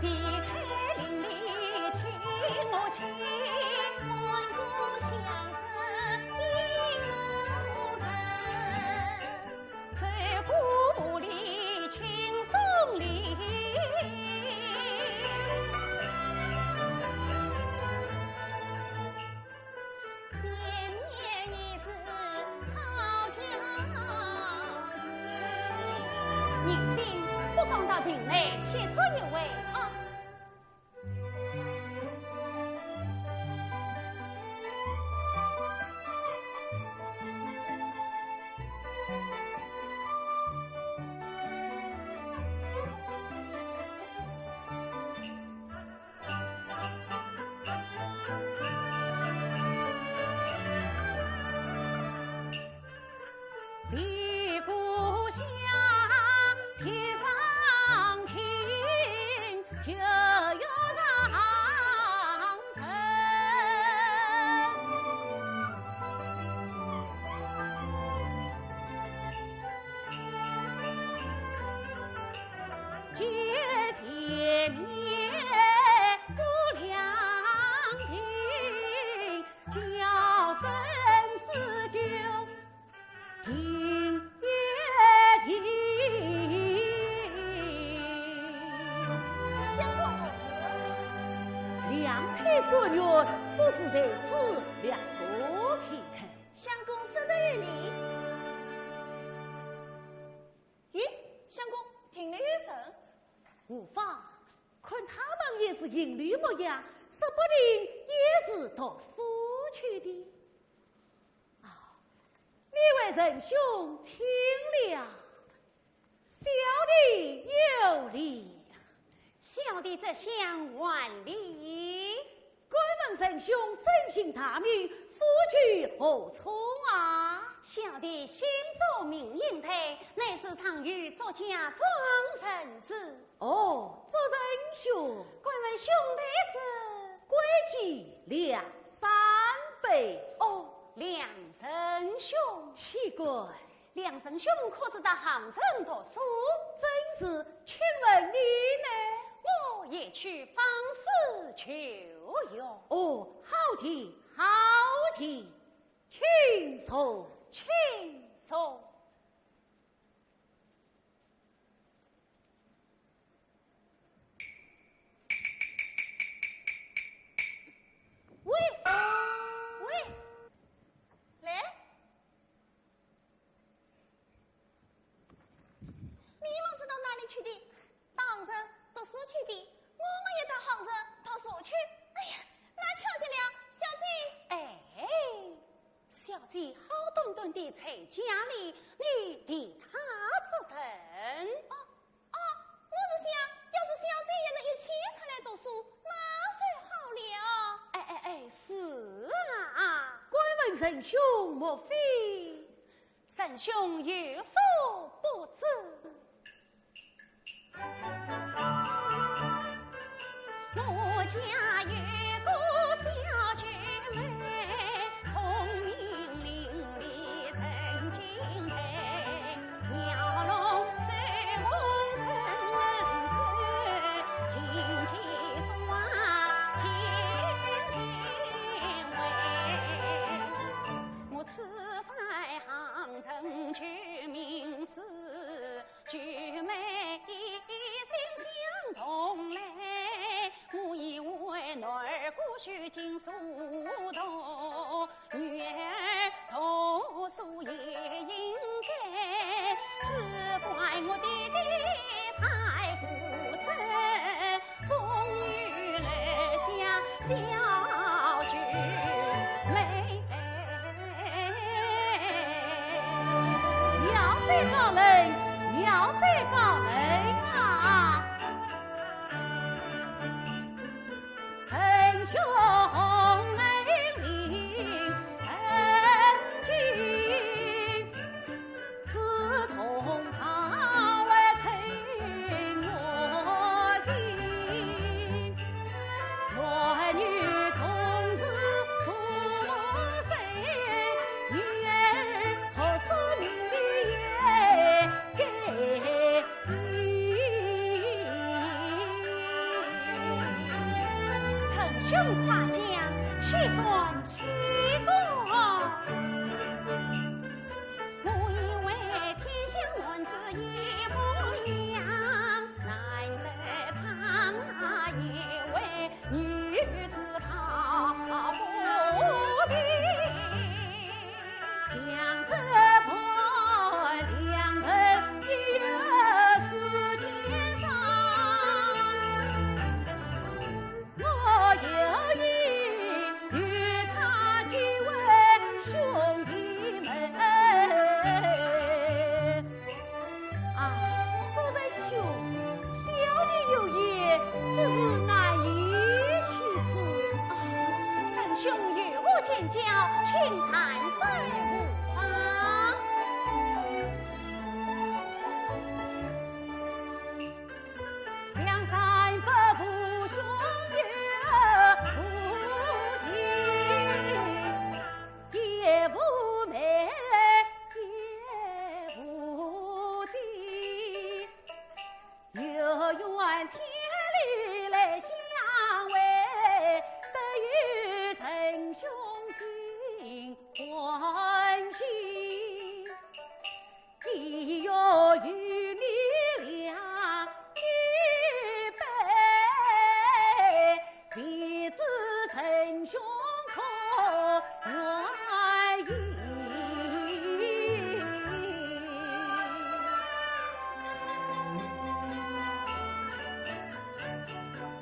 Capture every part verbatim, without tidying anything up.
离开邻里亲我亲，欢歌相声引路人。走过五里清风里。 前面已是草桥。银锭，不妨到亭内歇足一会。哦。 离故乡一丈青，就要上相公何事？两腿酸软，不时才子两手平衡。相公说得有理。咦，相公，亭里有人？无妨，看他们也是行礼模样，说不定也是读书去的。啊，哪位仁兄请了。 小弟有礼。小弟这厢还礼。敢问仁兄尊姓大名，府居何处啊？小弟姓祝名英台，乃是常遇祝家庄人氏。哦，祝仁兄。敢问兄台是？贵几两三百。哦，梁仁兄。岂敢。 梁仁兄可是到杭州读书？正是，请问你呢？我也去访师求学。哦，好极，好极，请坐。请坐。喂，喂，来。 你们是到哪里去的？到杭州读书去的，我们也到杭州读书去。哎呀，那巧极了，小姐。哎，小姐好端端地在家里，你提她作甚？哦，哦，我是想，要是小姐也能一起出来读书，那最好了。哎，哎，哎，是啊。敢问仁兄，莫非 仁兄有所不知。我家有个小舅妹，聪明伶俐人敬佩，描龙绣凤成人手，琴棋书画尽精慧。 我此番杭州求名师，舅妹一心想同来，我已为男儿孤举进书堂，女儿读书也应该，只怪我爹爹太固执， 终于留下小舅妹。妙哉高人，妙哉高人啊！请坦率无妨。梁山伯父兄弟，无弟也无妹也无姐， 有缘千里来相会，得与仁兄心欢喜。弟愿与你两举杯，弟子仁兄可愿意？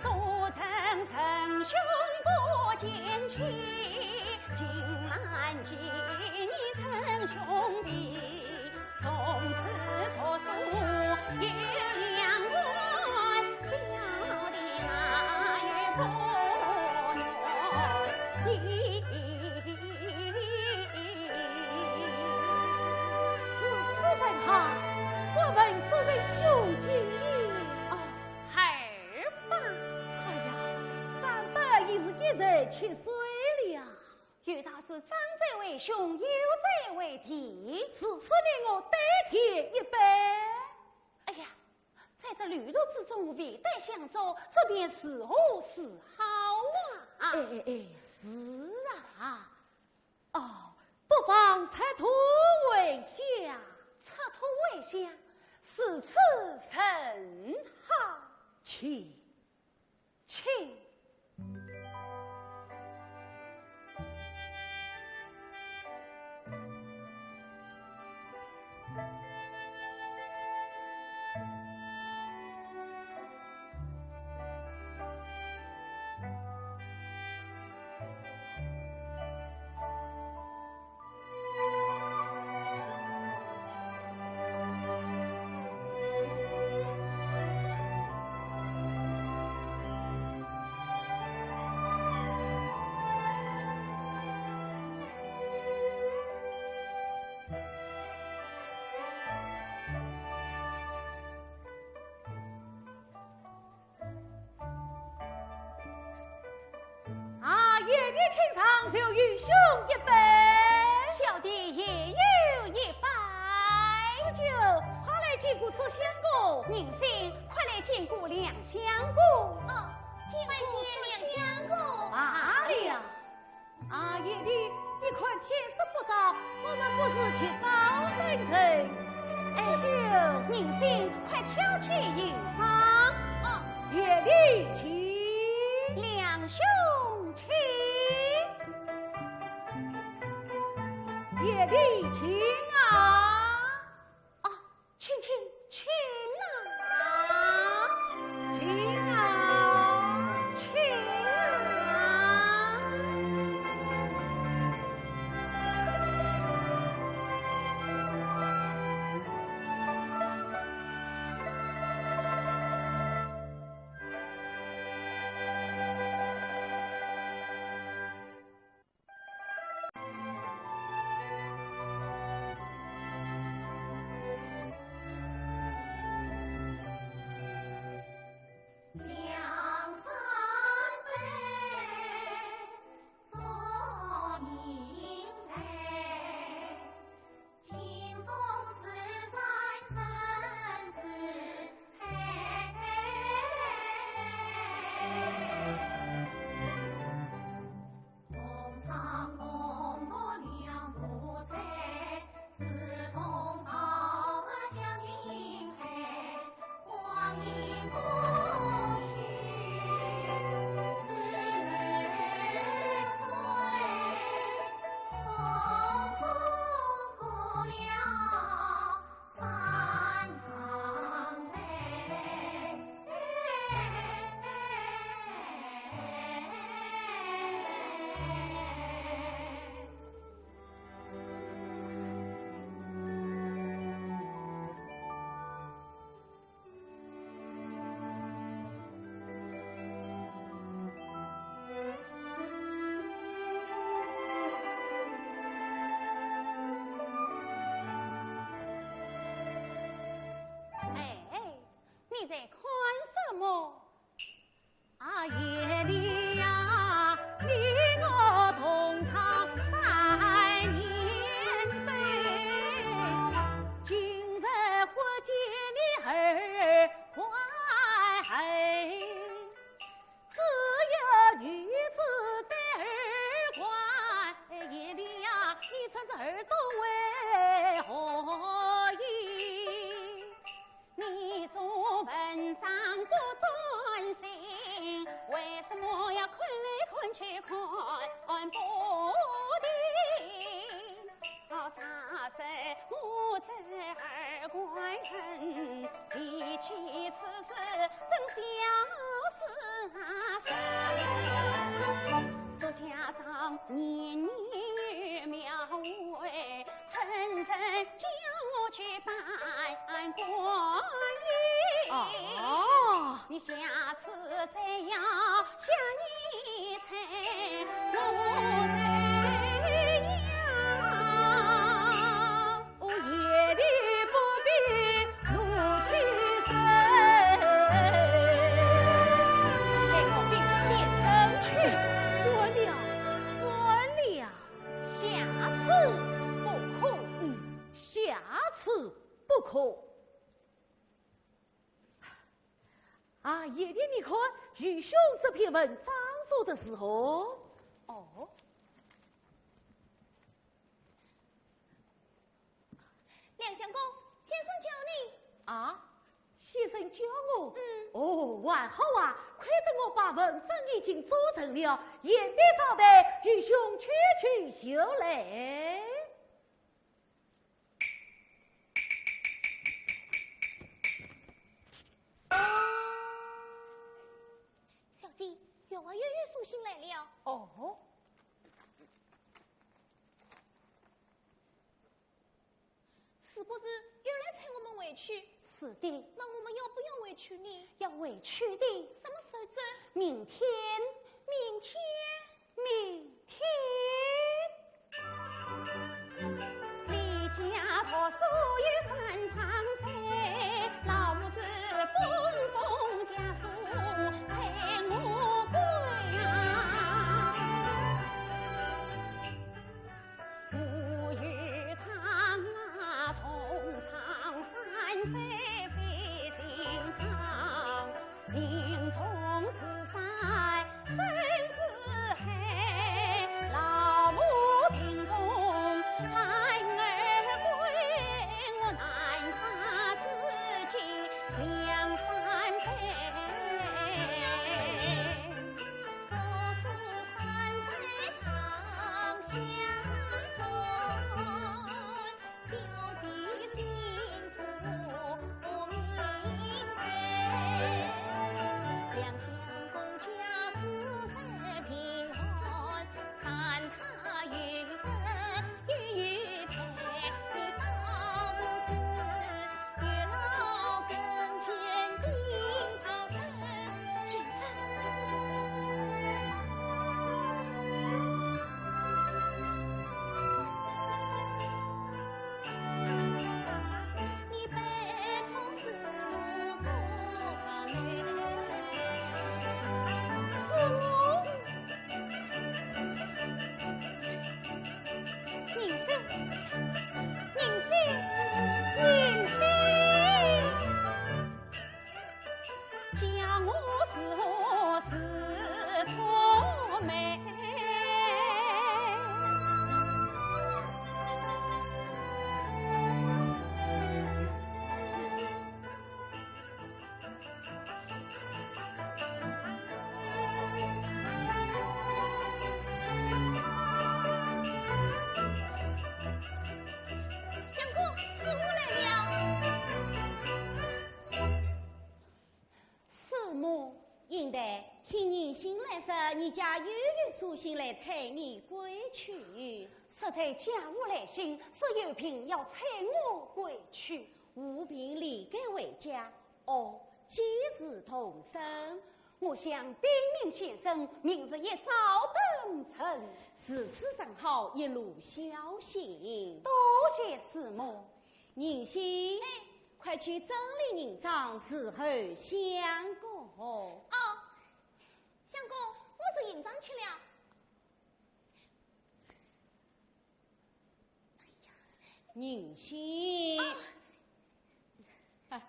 多承仁兄不嫌弃，金兰记念仁兄弟，从此读书有良缘，小弟哪有不愿意？如此甚好，我们祝仁兄吉利。哦， 二伯。哎呀，三伯已是一十七岁了。有道是长者为兄，幼者为弟。如此你我对天一拜。哎呀，在这旅途之中，未得相助，这便如何是好啊？哎哎哎，是啊。 哦，不妨拆土为乡。拆土为乡，如此甚好。请。请。啊，贤弟请上，就与兄一拜。小弟也有一拜。四舅，快来见过祝相公。银星，快来见过梁相公。哦，见过祝相公。罢了。 啊，贤弟，你看天色不早，我们不如及早登城。哎，四舅，银星，快挑起行装。哦，贤弟请。梁兄请。贤弟请啊。 啊，请，请，请啊！请啊！请啊！提起此事真相思啊，作家长年年描绘，真正叫我去办官呀。哦。你下次再要想你猜，我谁呀？ 哦，贤弟不必怒气生。待我禀先生去。算了，算了。下次不可。嗯，下次不可。啊，贤弟，你看，愚兄这篇文章做得如何？哦。 梁相公，先生叫你。啊，先生叫我？嗯。哦，还好啊，亏得我把文章已经做成了，贤弟稍待，愚兄去去就来。小姐，员外月月书信来了。哦。 是不是又来催我们回去？是的。那我们要不要回去呢？要回去的。什么时候走？明天。明天？明天。离家读书有三趟车，老是风风家书催我归啊。 我与他同唱山水飞行唱，情从此山深似海，老母病重，盼儿归，我南沙之间两三杯。 叫我如何是托媒？ 相公，师母来了。师母。贤弟，听人心来说，你家又有书信来催你归去。实在家父来信，是有病要催我归去。 无病理该回家。哦，既是动身。我向禀明先生，明日一早登程。如此甚好，一路小心。多谢师母。银心，哎。快去整理银账，伺候相公。哦，相公，我整银账去了。 银心。啊。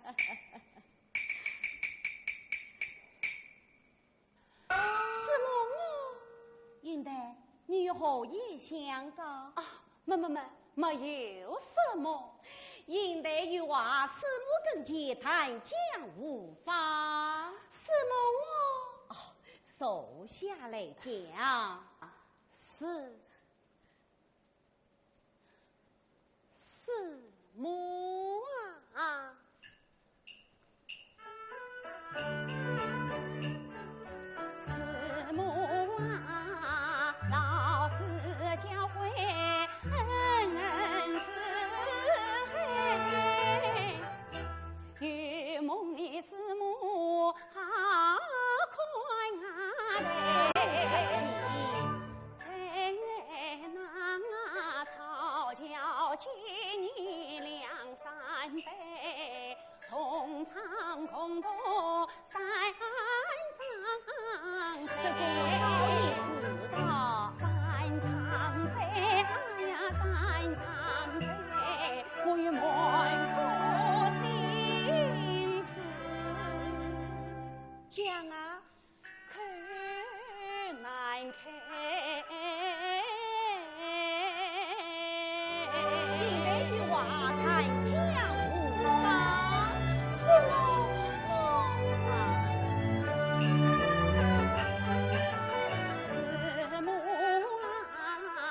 师母，我。贤弟，你有何异象个？啊，没，没，没，没有什么。贤弟有话，师母跟前谈讲无妨。师母，我。哦，坐下来讲。是。 师母啊。客气。 这个我早已知道。讲啊。 口难开。一句话谈江湖上，是我，我啊。 啊。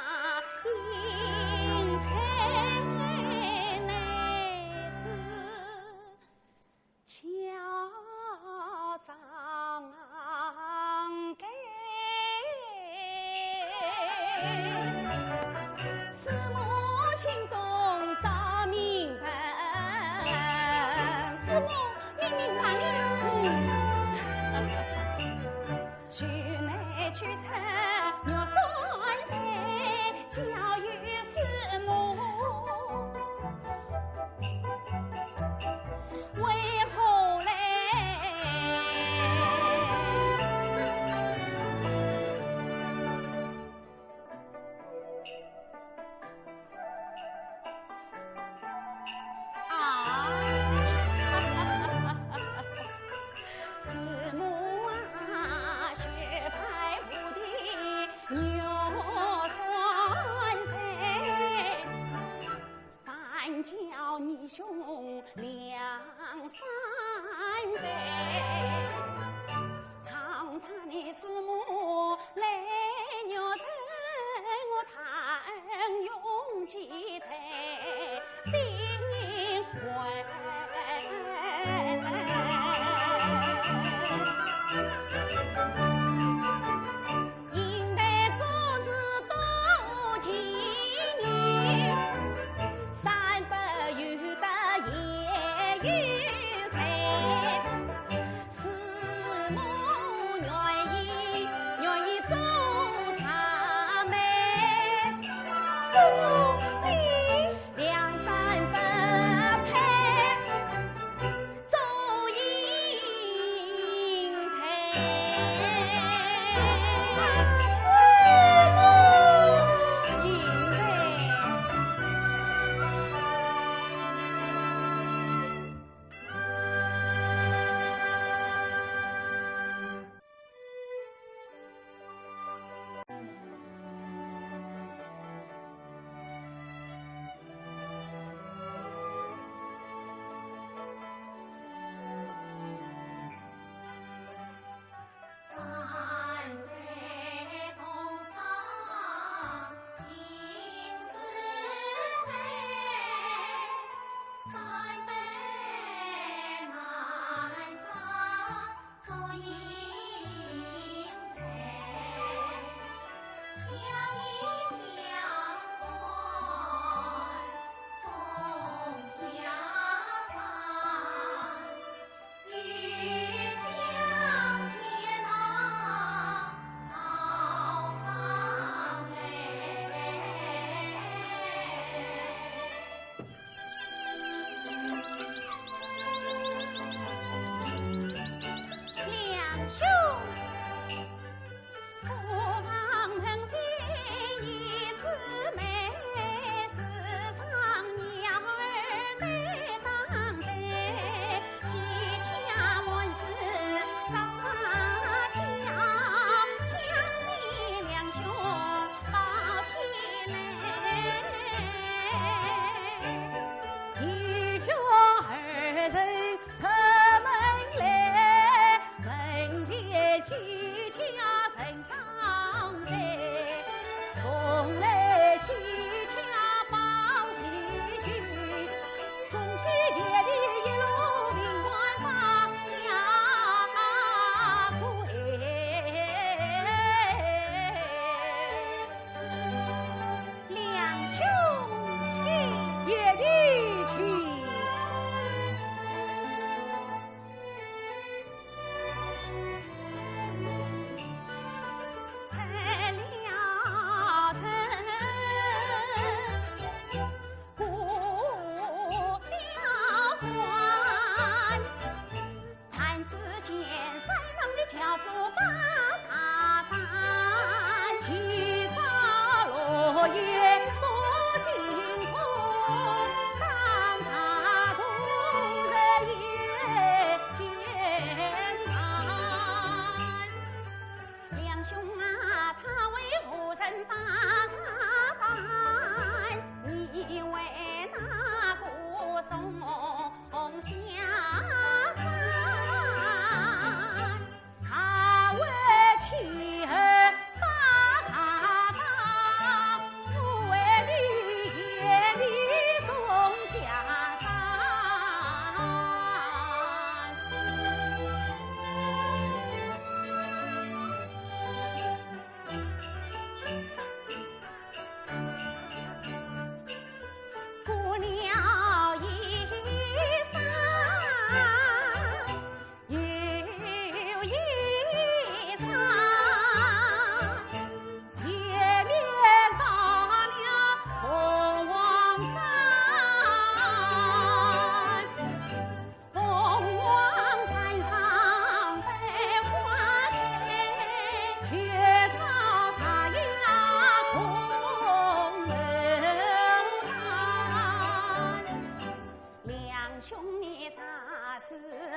是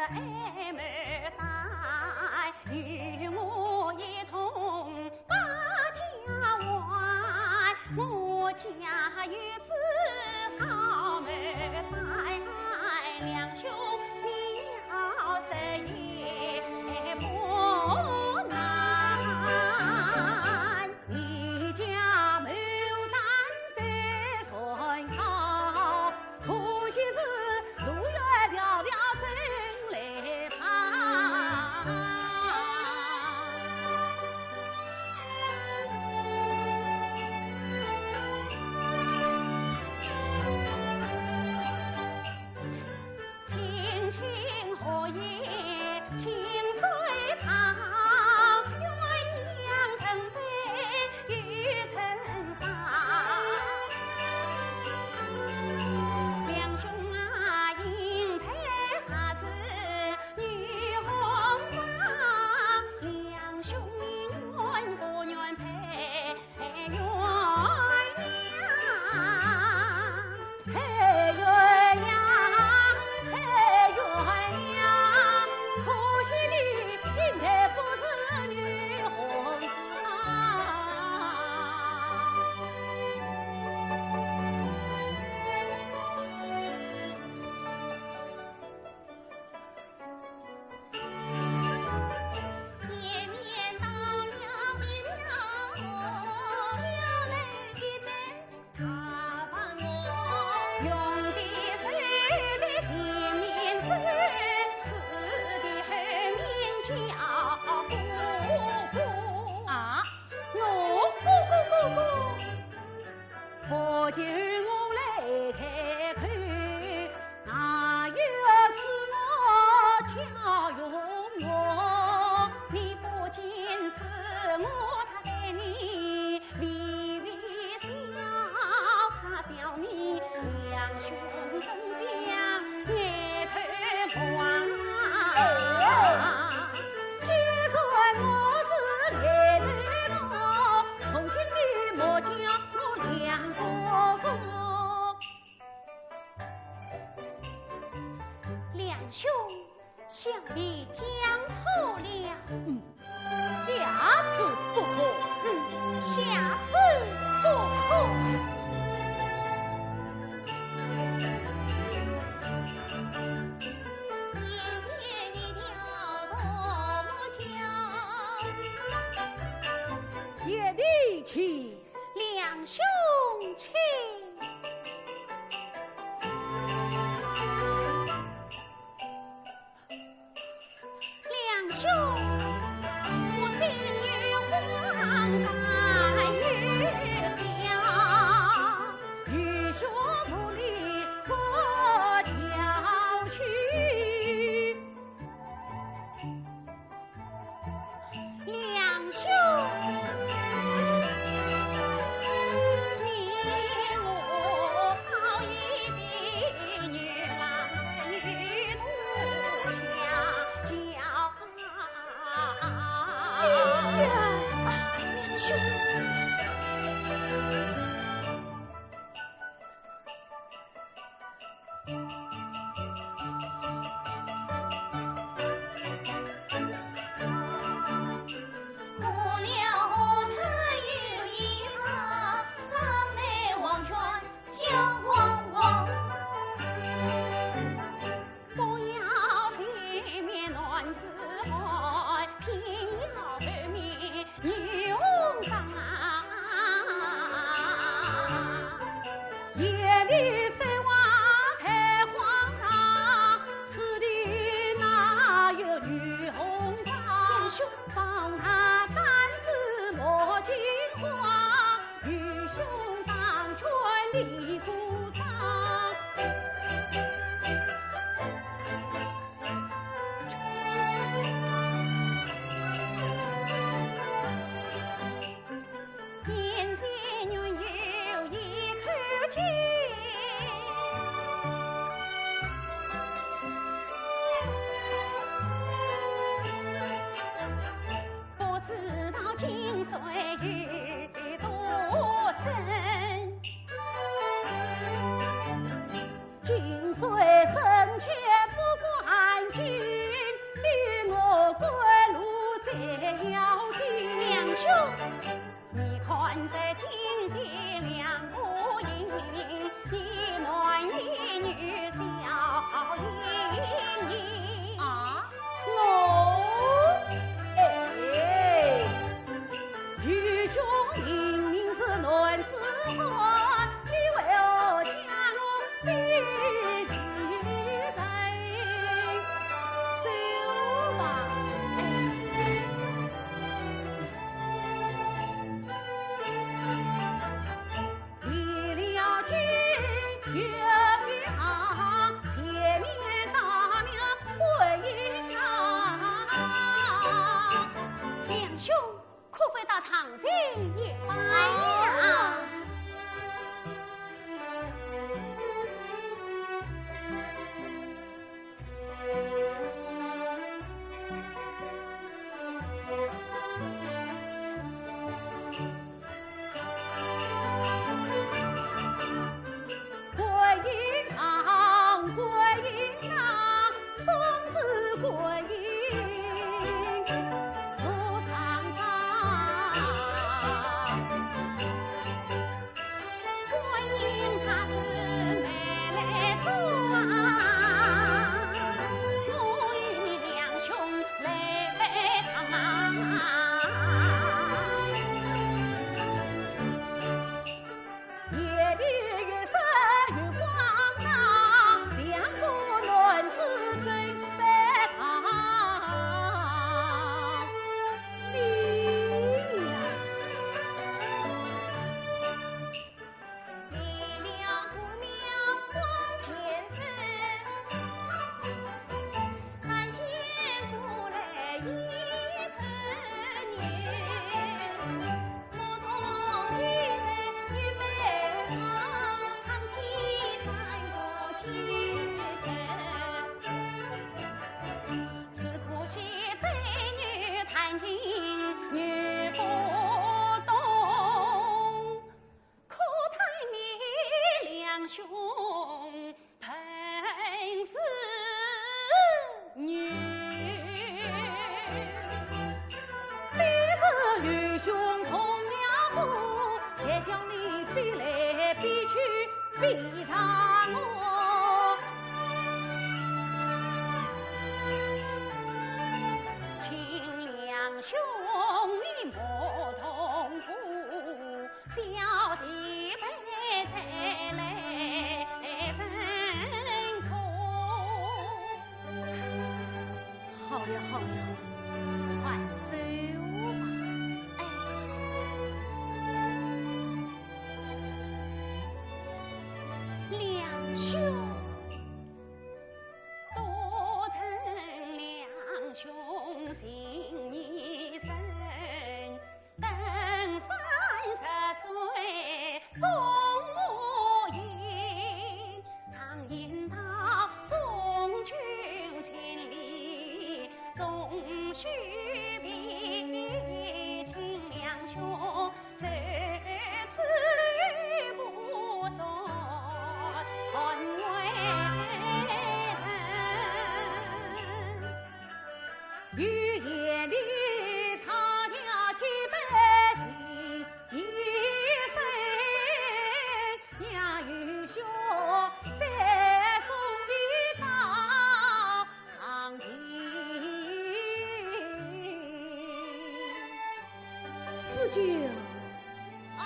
爱牡丹，与我一同把家还。我家有子好牡丹，两兄你要这也不难。 你家牡丹虽然好，可惜是路远迢迢怎来盼。 青青荷叶清水淘，鸳鸯成对又成双。两兄啊，银台茶是女红妆，两兄你愿不愿配 鸳鸯。配鸳鸯，配鸳鸯，可惜你银台不是女红妆。 前面到了一条河，桥来一对大白鹅。雄的手在前面走，雌的后面叫哥哥。啊，我哥哥哥哥。 不求我来开口，哪有是我叫用我？你不见是我他对你微微笑，他笑你两兄争相 抬头望。既然我是抬头望，从今你莫叫我两哥哥。两兄，小弟讲错了。嗯。 下次不可。嗯，下次不可。眼前一条大木桥。贤弟请。两兄请。 两兄，我心有慌，胆有小，愚学无礼，不调去。两兄，你我好一比，女郎才女多巧巧。 哎呀，啊，两兄。不要前面男子汉，偏要后面女红妆。眼里水花太荒唐，此地哪有女红妆？放他胆子莫惊慌，愚兄当拳立鼓掌。 年岁原有一口气，不知道今岁有多深。 今岁深浅不比上我。请两兄你莫动步，小弟辈再来认错。好了好了，快走吧。哎。 两兄。多承两兄情义深，登山涉水送我行。常言道送君千里，终须别。请两兄 四舅。啊。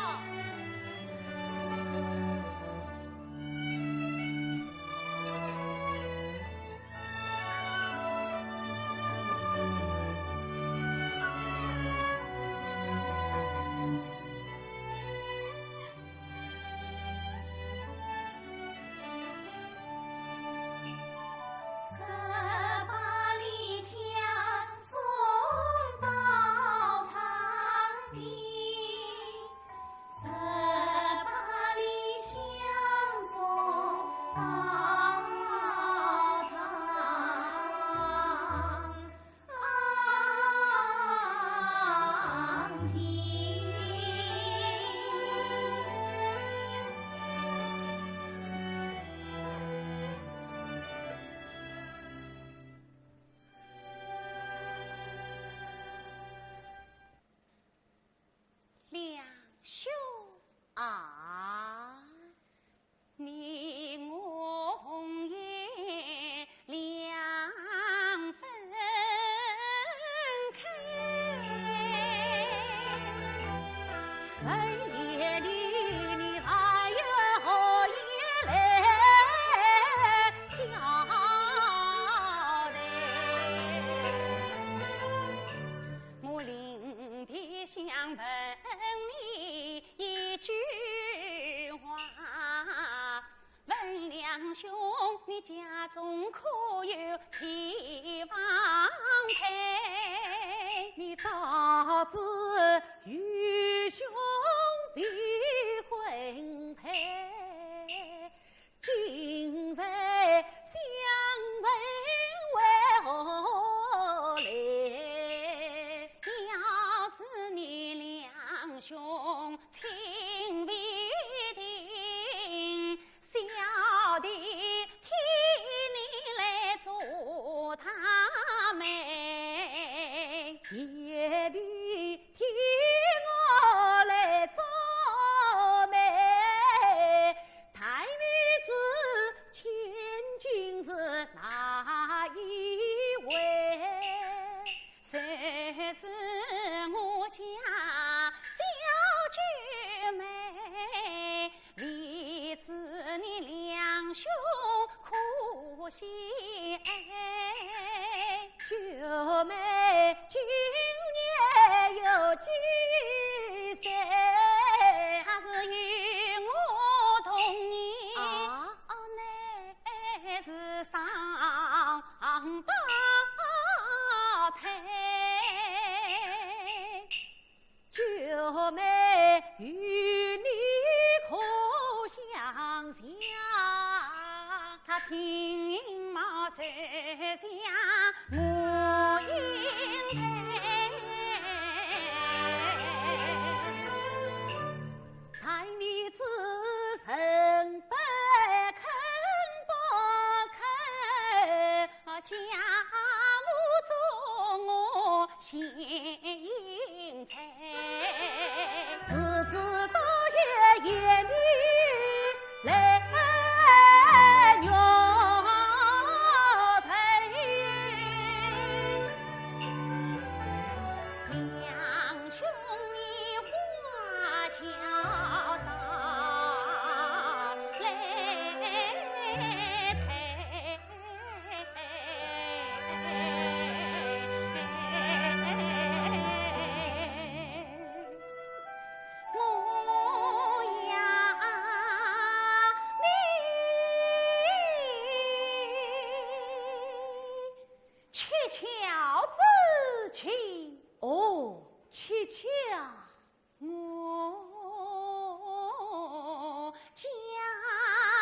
两兄啊，你我红颜两分开，问一问你还有何言来交代？ 我临别想问你一句话，问两兄，你家中可有妻房配？你早知愚兄未婚配， 今日相问为何来？表示你两兄情未定，小弟替你来做大媒。爹爹替我来做媒， 大媒之千金是哪一位？就是我家小九妹，未知你两兄可晓？ 九妹今年有几岁？她是与我同年。啊？乃是双胞胎。 九妹与你可相像？她平貌虽像我英台，但你知人不肯不肯。 家父助我献英才，是子多谢贤弟来巧之情。哦，乞巧。我家来。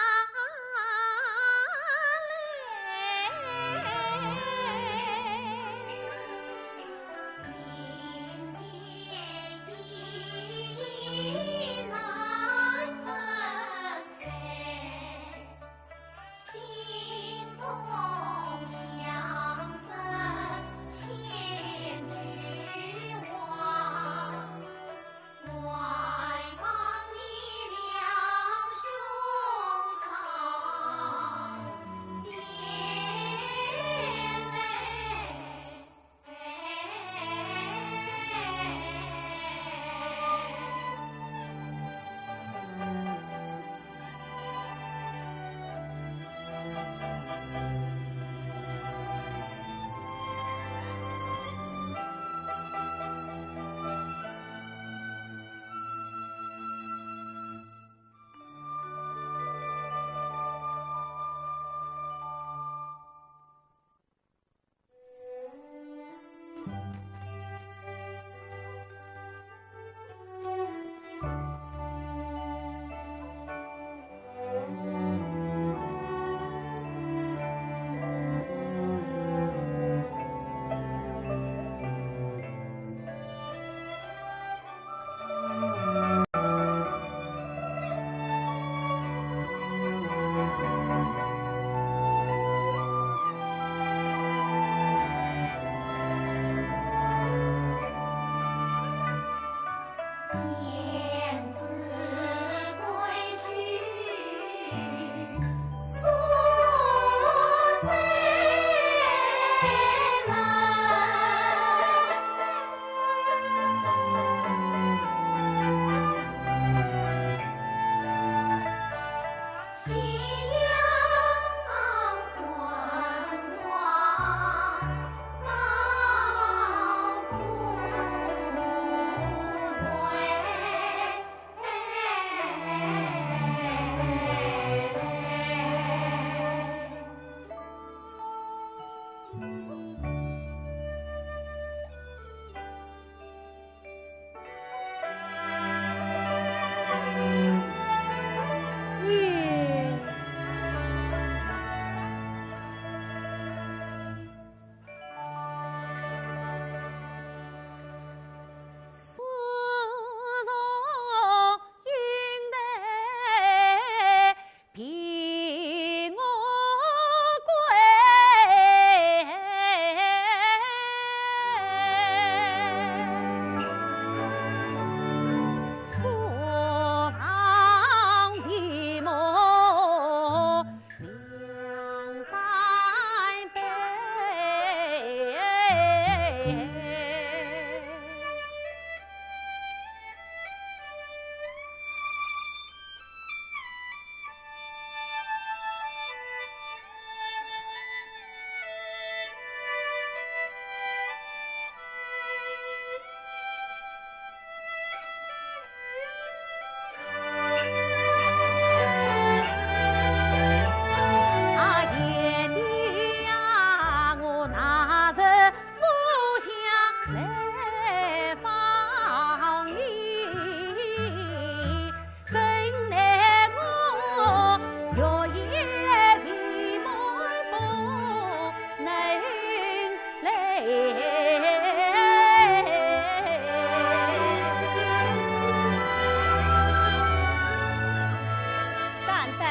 三伯。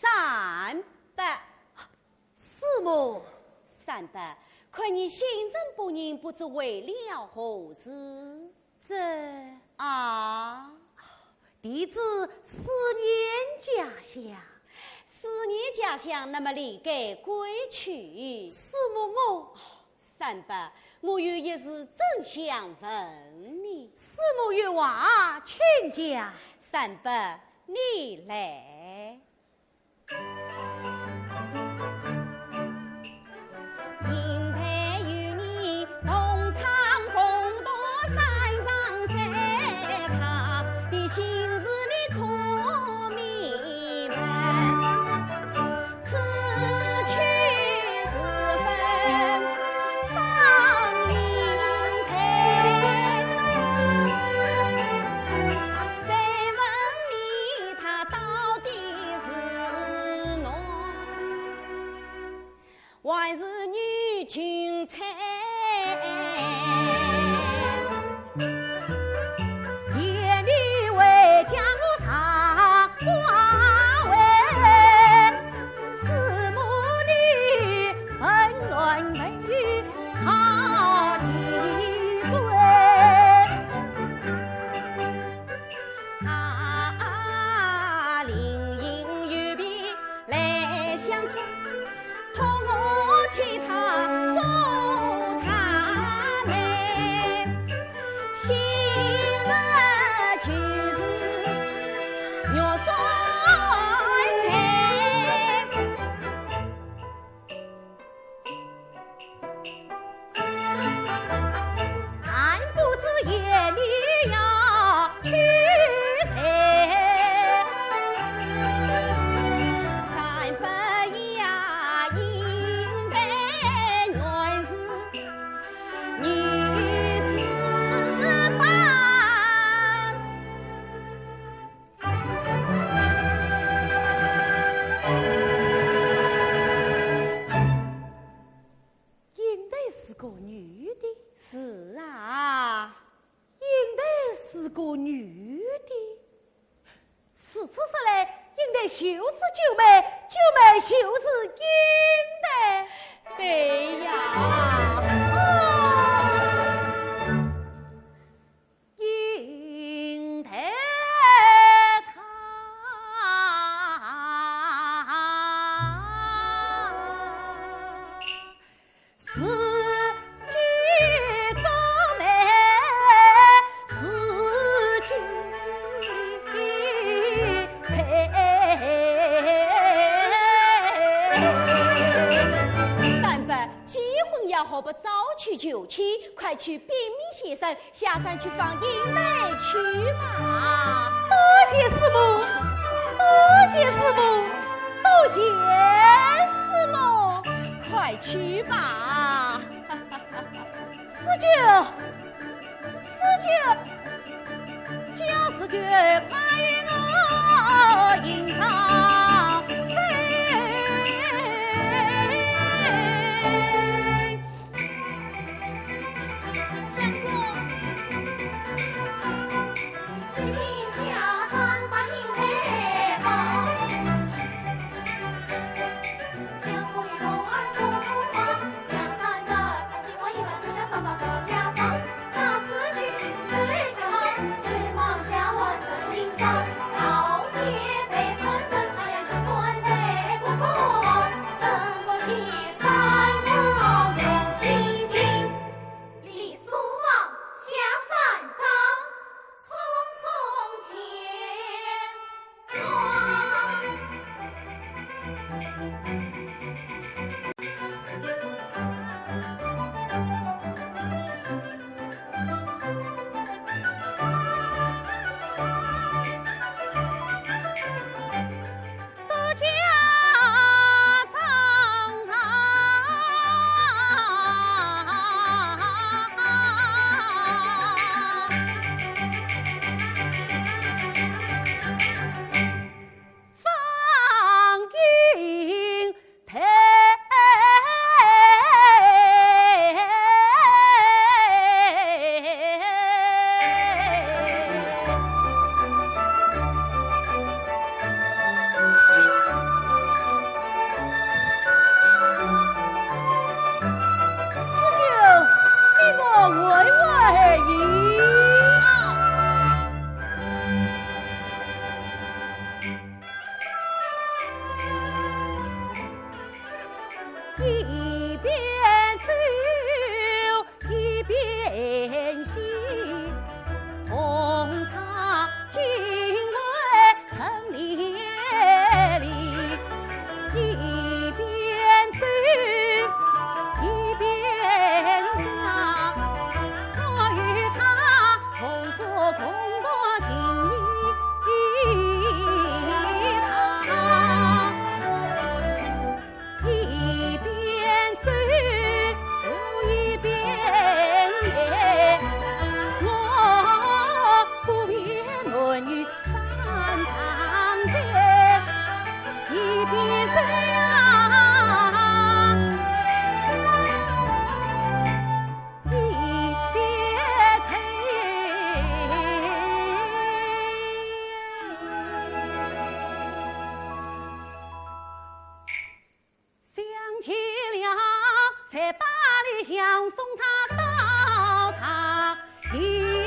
三伯。 师母。三伯，看你心神不宁，不知为了何事？这……啊，弟子思念家乡。思念家乡，那么理该归去。师母我……三伯，我有一事正想问你。师母有话，请讲。三伯，你来。还是女裙钗。夜里回家我常挂问，师母你问男问女好奇怪。 啊，林英有病来相看，托我替他做他媒，新的就是玉山菜。 还不知夜里要娶谁。三伯爷呀，应该原是女子班。 应该是个女的。是啊。应该是个女的。如此说来，应该就是九妹，九妹就是应该。对呀。啊。 应该她是九妹，是九妹。三伯， 结婚要好，不早娶就娶，快去禀明先生，下山去放映梅去嘛。多谢师母，多谢师母，多谢师母。快去吧。四舅， 四舅，叫四舅快与我迎上山。相公。在巴黎相送他到茶亭。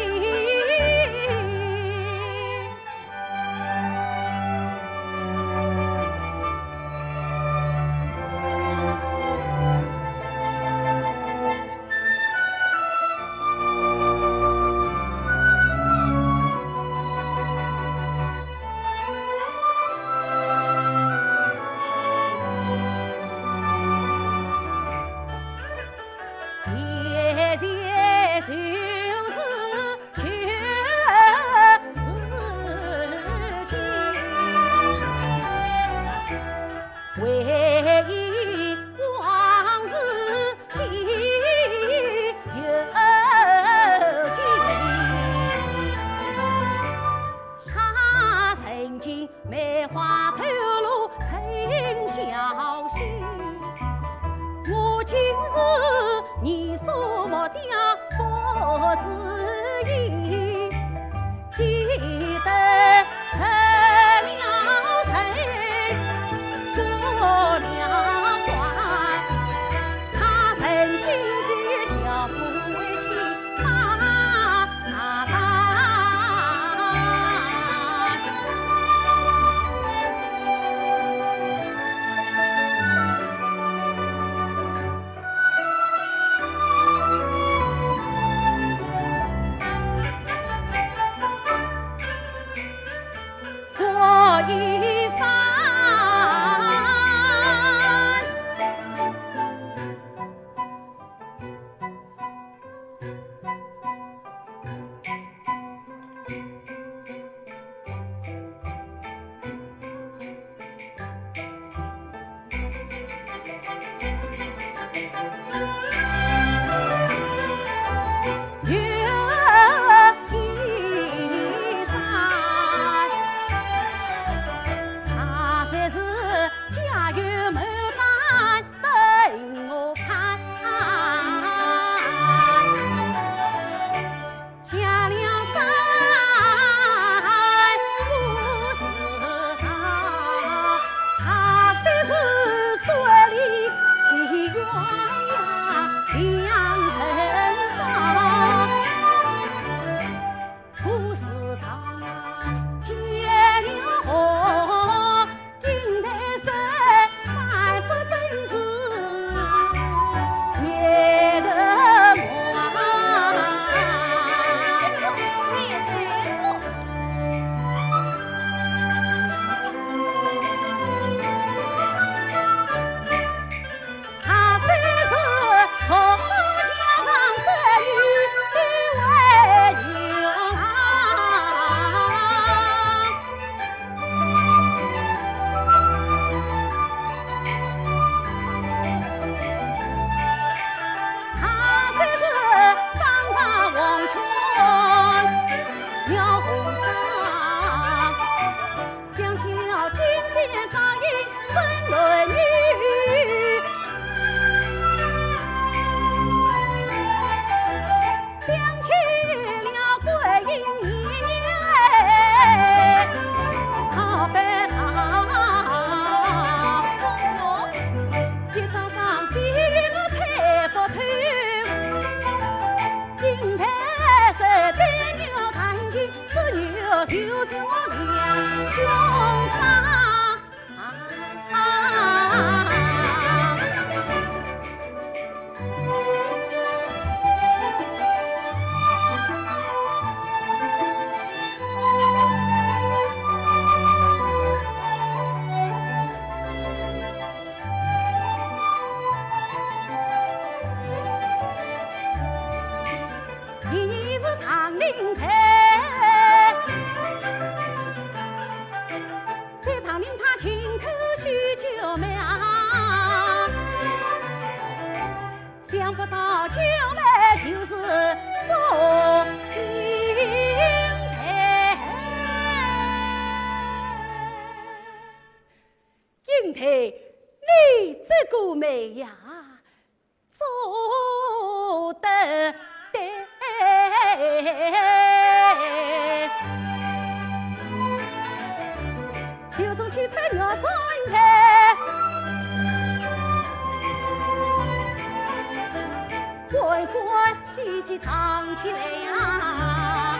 嘻嘻唱起来呀。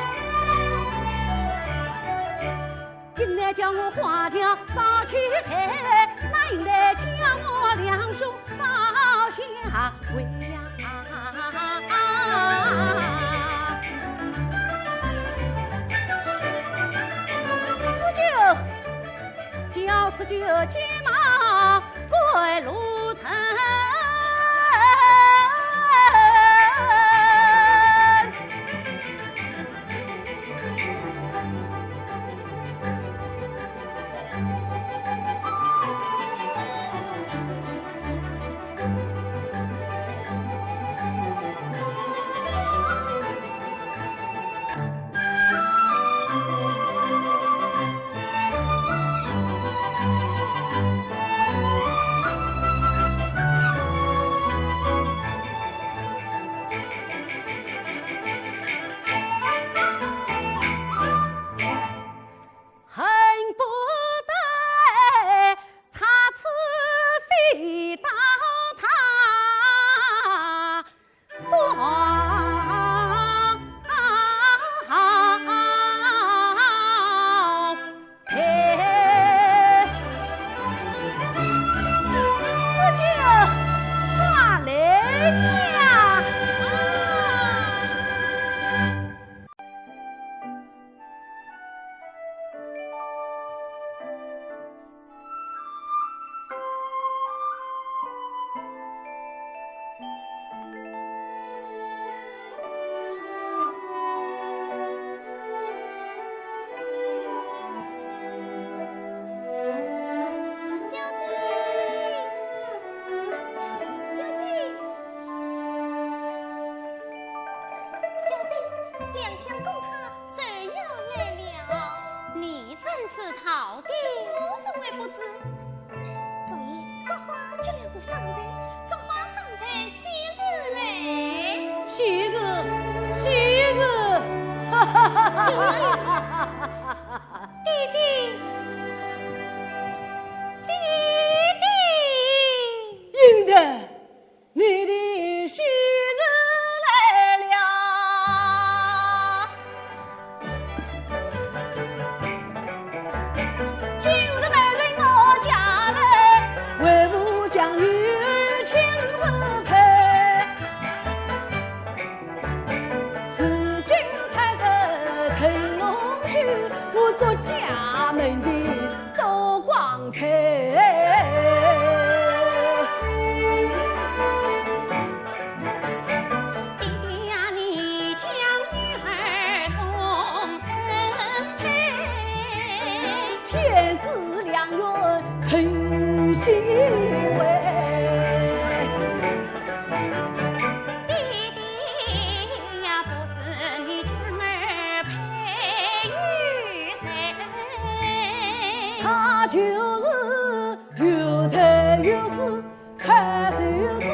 云南叫我花轿早去开，那云南叫我两兄早下跪呀。四九，叫四九，急忙赶路程。 恨不得插翅飞到他庄台。四九，快来呀！小姐，小姐。 小姐，良相公他就要来了。你怎知道的？我怎会不知？昨夜祝花接了个丧财，祝花丧财喜事来。喜事，喜事。爹爹，爹爹。云台， 你的喜事来了。今日媒人我家来，为父将女儿亲自配。如今盼得成龙须，我祝家门第 多光彩。爹爹呀，你将女儿终身配。天赐良缘，真心为。 爹爹呀，不知你将儿配与谁？他就是有财有势，看手指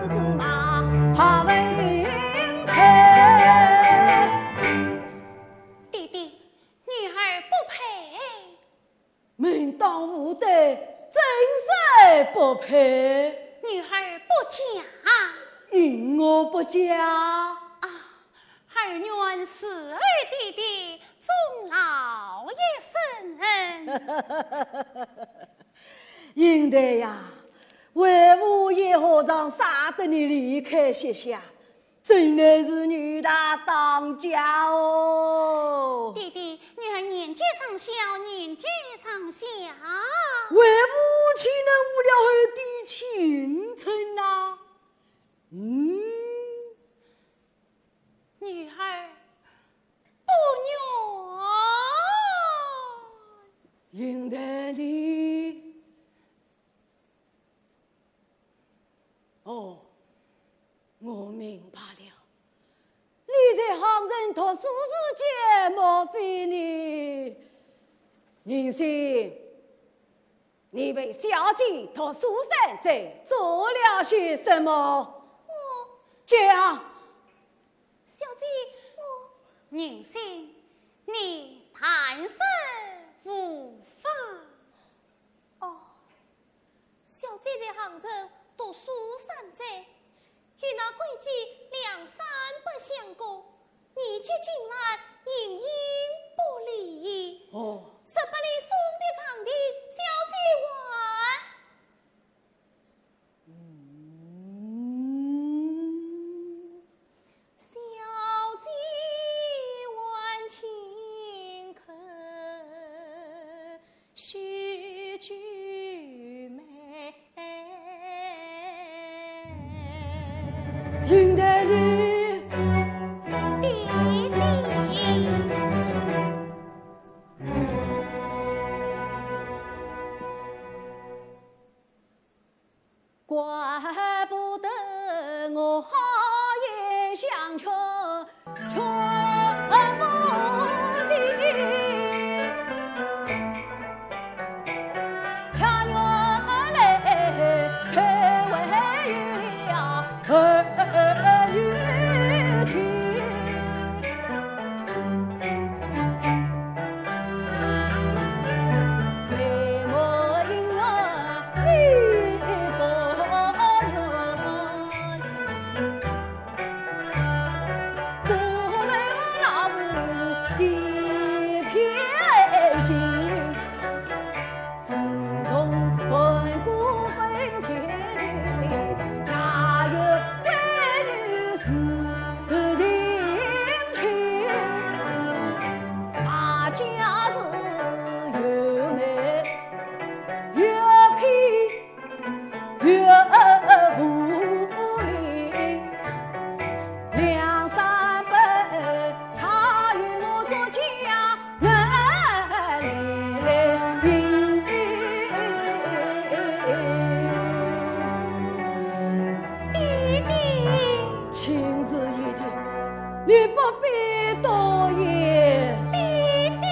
指马，他为谁？爹爹，女儿不配。 门当户对，怎说不配？女儿不嫁。因何不嫁？啊，儿愿侍候爹爹终老一生。云台呀，为父也何尝舍得你离开膝下， 真乃是女大当嫁哦。爹爹，女儿年纪尚小，年纪尚小。为父岂能误了儿的青春呐？嗯。女儿不愿。云台你 哦，我明白了。你在杭城读书时节，莫非你……银心，你为小姐读书三载做了些什么？我……讲。小姐，我……银心，你谈甚无妨。哦， 小姐在杭州读书三载，与那闺妓梁山相公，你接进来，形影不离。哦。十八里送别长亭小姐还。嗯。小姐还请客，须举眉。 云台里。爹爹。怪不得我也想吃 爹爹。情是一定，你不必多言。爹爹。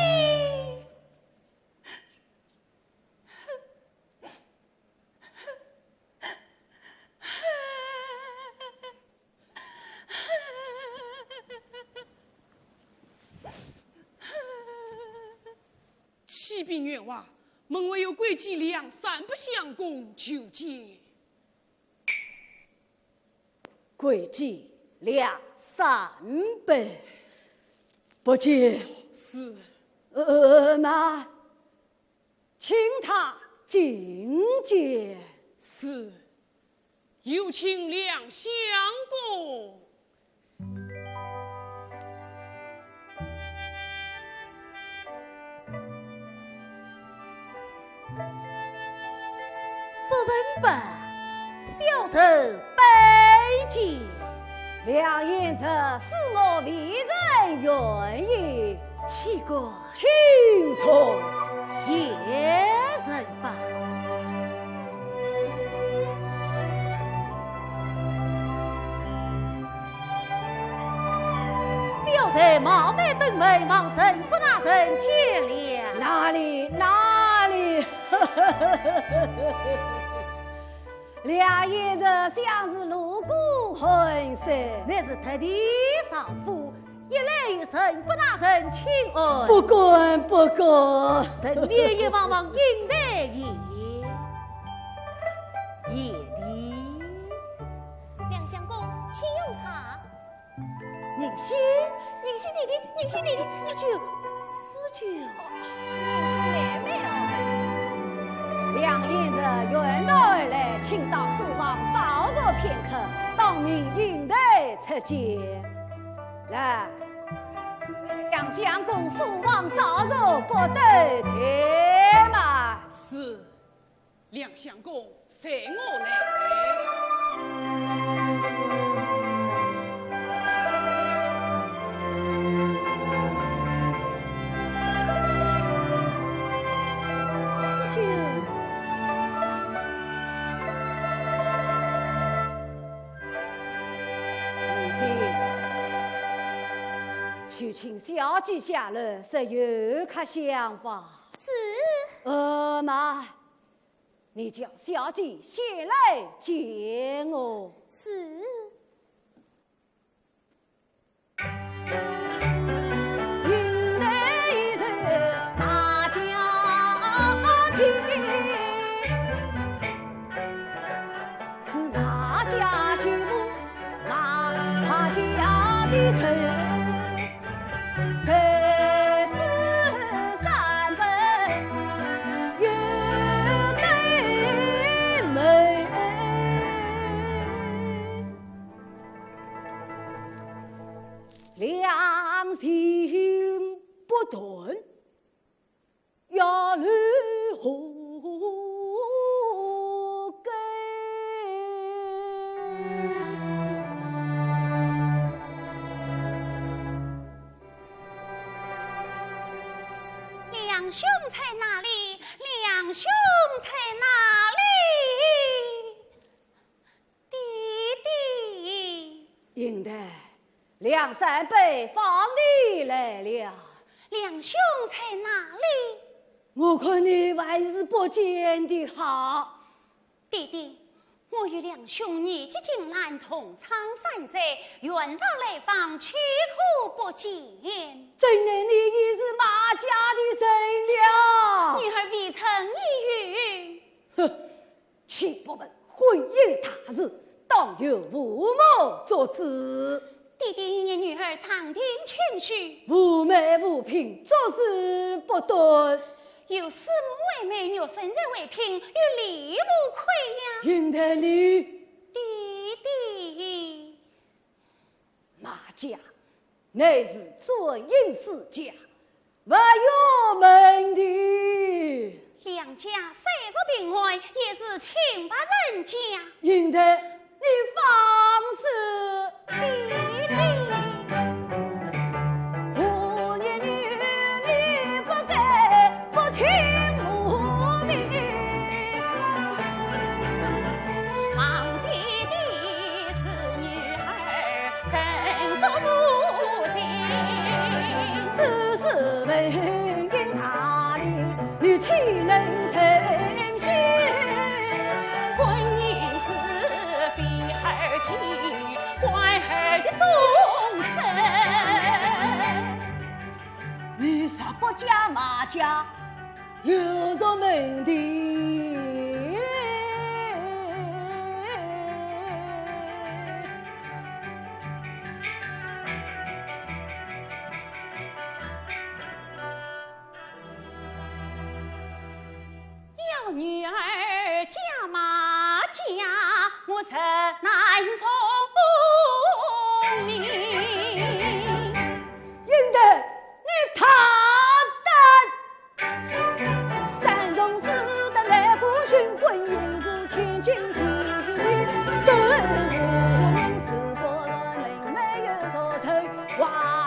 启禀元王，门外有贵贱梁山伯相公求见。 贵贱梁山伯，不见。是。呃，那，请他进见。是。有请梁相公。 主人不，小人拜见。梁贤侄，恕我未曾远迎。岂敢。请坐。谢人吧。 小人冒昧登门，望陈伯大人见谅。哪里，哪里。梁贤侄想是路过寒舍。乃是特地上府，一来与陈伯大人请安。不敢，不敢。顺便也望望云台爷。贤弟。 梁相公，请用茶。宁熙，宁熙弟弟，宁熙弟弟，思君，思君。哦，是宁熙妹妹哦。梁贤侄远道而来，请到书房稍坐片刻，当面云台再见。来，梁相公书房稍坐，不得怠慢。是。 梁相公，随我来。思君。如今，去请小姐下楼，说有客相望。是。呃，慢。 你叫小姐先来见我。是。断，也留何根？梁兄在哪里？梁兄在哪里？ 爹爹。英台，梁山伯放你来了。梁兄在哪里？我看你还是不见的好。爹爹，我与梁兄年纪近烂，同窗三载，远道来访，岂可不见？怎奈你已是马家的人了。女儿未曾言语。哼， 岂不问婚姻大事，当由父母做主。爹爹念女儿常听劝许。无媒无凭，做事不端。有师母为媒，玉扇才为聘，与礼无亏呀。英台你。爹爹。 马家乃是簪缨世家，无有门第。梁家虽是贫寒，也是清白人家。英台，你放肆！爹爹。我言女，你不该不听我命。忙爹爹是女儿 承受不尽。只是婚姻大礼，你岂能成行？婚姻是非儿戏，关儿的终身。你是不讲马家， 有着门第。要女儿嫁马家，我实难从命。 英台，你太大胆！三从四德乃不循，婚姻是天经地义。这无名是夫人，命没有所成，话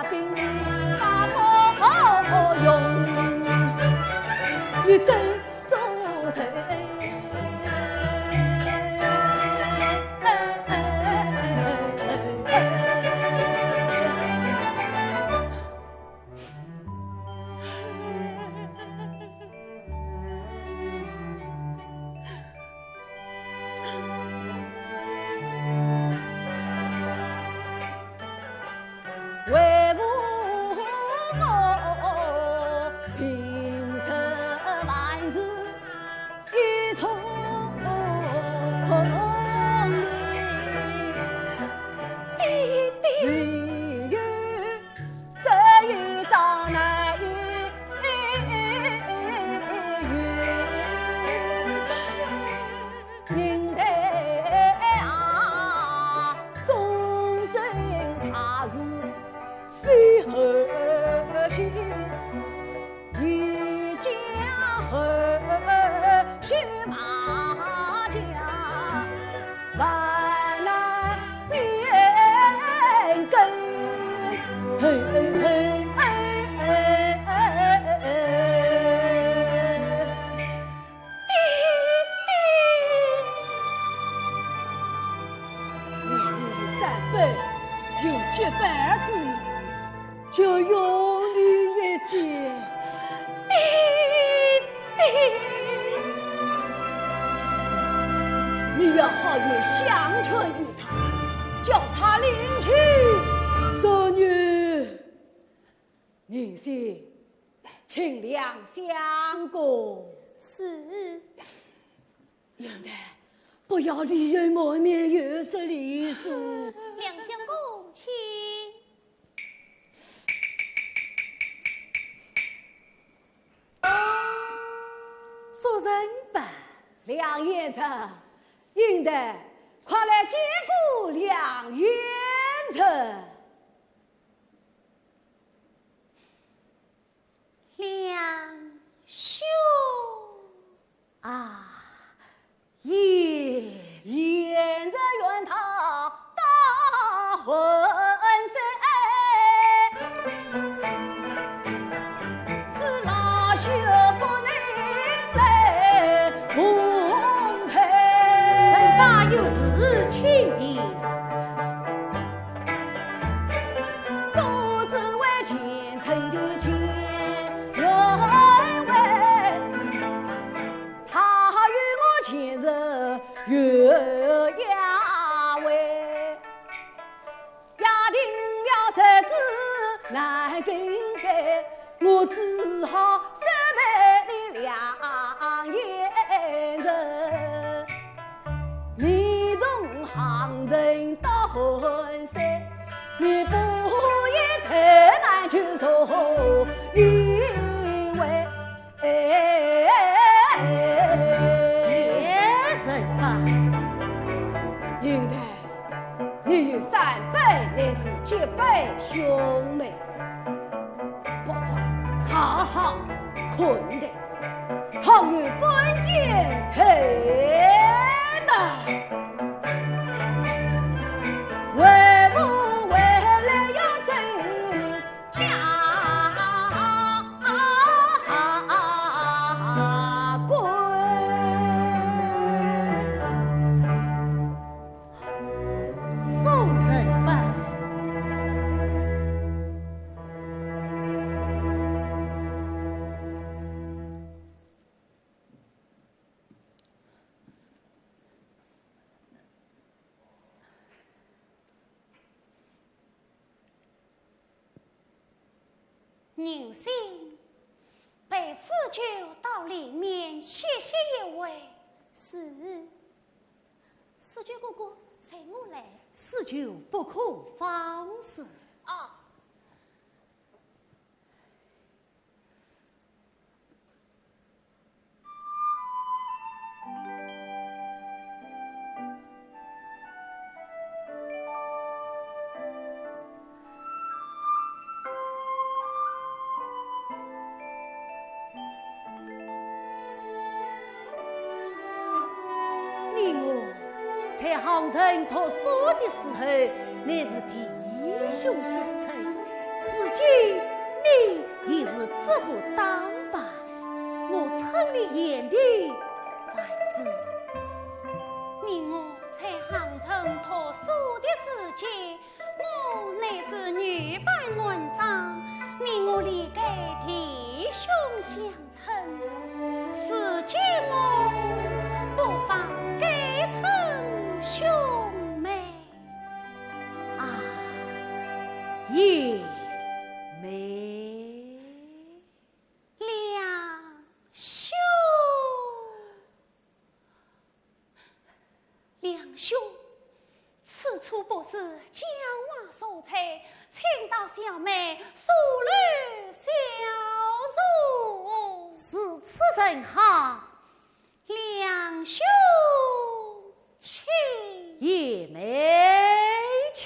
柄你发不用。你真做人。 为父母平生万事一种功名。爹爹。唯有这一桩难以 人才啊，终身大事非儿戏，一家儿去马家，万难变更。嘿嘿嘿。 爹爹。你与三伯有结拜之盟，就容你一见。爹爹。你要好言相劝于他，叫他另娶淑女。 银杏，请两相公。是。杨乃，不要里应外面，有失礼数。两相公，请。夫人吧。梁贤臣，银乃，快来见过梁贤臣。两兄。啊，爷。贤侄怨他大婚事，是老朽不能来奉陪。臣妾有事请便。 都只为前程的前缘，他与我前世月夜会，约定了日子难更改，我只好失陪你两眼神。 你从杭州到衡山，你不言怠慢就坐一回。哎，贤侄吧。云台，你与三伯乃是结拜兄妹， 不妨好好款待，倘有本店退嘛，为父为了要增加官。送人吧。 宁心，陪四舅到里面歇息一会。是。四舅哥哥，随我来。四舅不可放肆。啊。 你我在杭州读书的时候，乃是弟兄相称，如今你已是职务当班，我称你贤弟，还是……你我在杭州读书的时节， 我乃是女扮男装，你我理该弟兄相称，如今我不妨改称兄妹。啊，贤妹。两兄。 梁兄，此处不是讲话所在，请到小妹坐楼消除。如此甚好。梁兄请。贤妹请。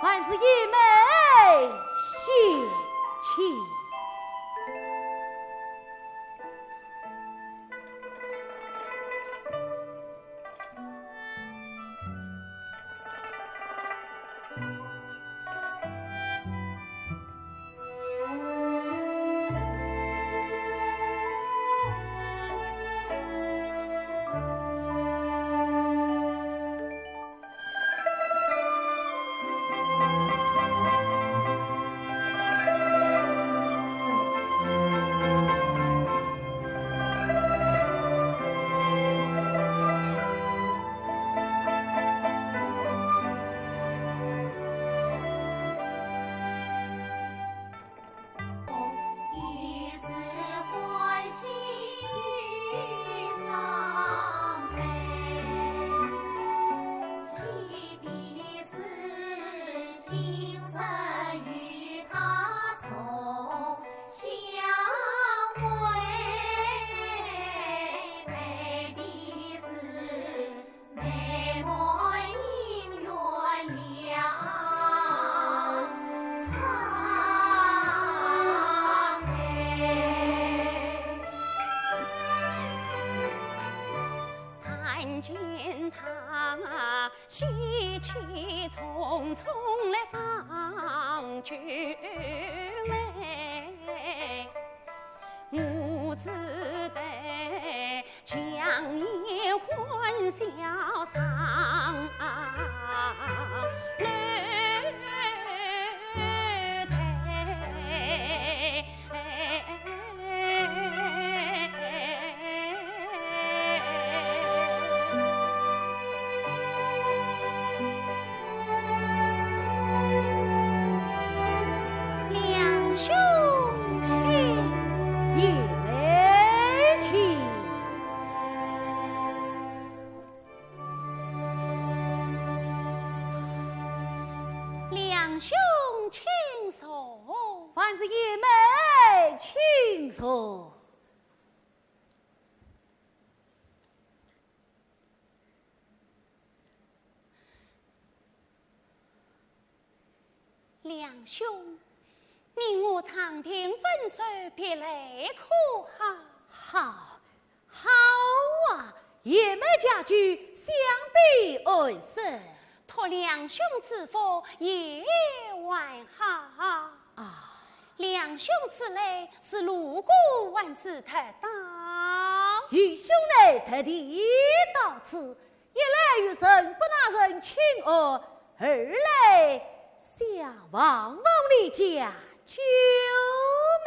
还是贤妹先请。喜气匆匆来访九妹，我只得强颜欢笑上楼台。 梁兄请。贤妹请。梁兄请坐。还是贤妹请坐。 梁兄，你我长亭分手，别来可好？好，好啊，贤妹佳句，想必安生。托梁兄之福，也还好。啊。梁兄此来是路过，还是特到？愚兄乃特地到此， 一来与人不拿人请安，二来想望望你家九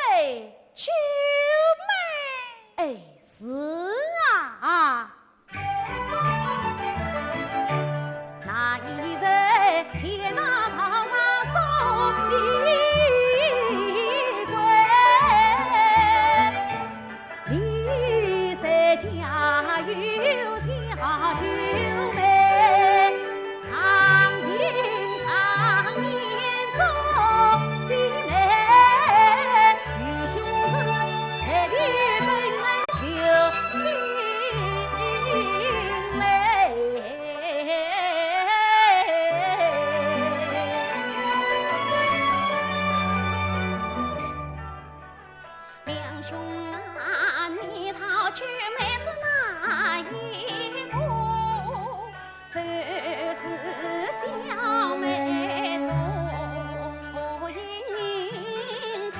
妹。九妹？哎，是啊。那一日见那高山送你归， 你在家有小九妹，常听常言中的妹，愚兄是特地登门求亲来。 梁兄啊，你道九妹是哪一个？就是小妹祝英台。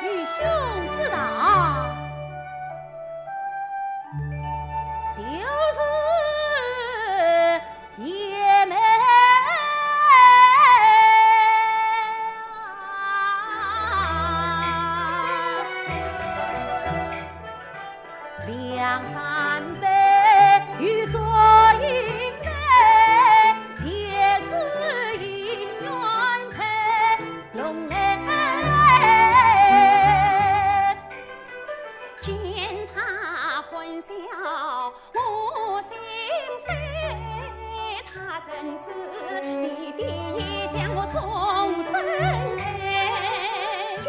愚兄知道，就是 贤妹啊，梁山伯与祝英台，结识姻缘配龙来。 见他欢笑我心碎，他怎知你的一将我终身爱。酒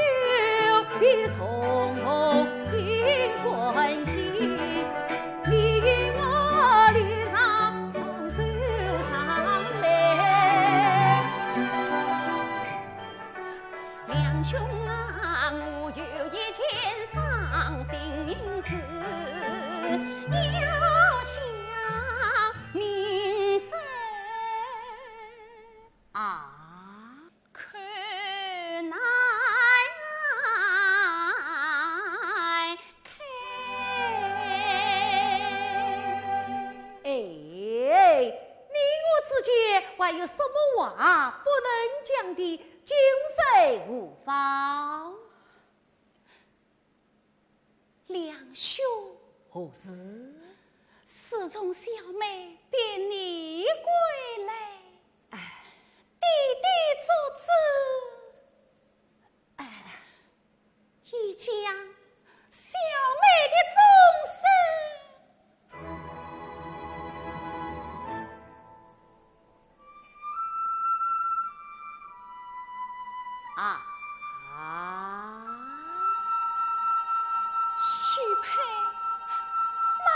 比重红更欢喜，你我绿茶同舟上来。 梁兄啊，我有一件伤心事，要向明说。啊？可难开。 哎，你我之间还有什么话不能讲的？君说无妨。梁兄。何事？自从小妹别你归来，哎。爹爹做主，哎。 已将小妹的终身。啊。许配马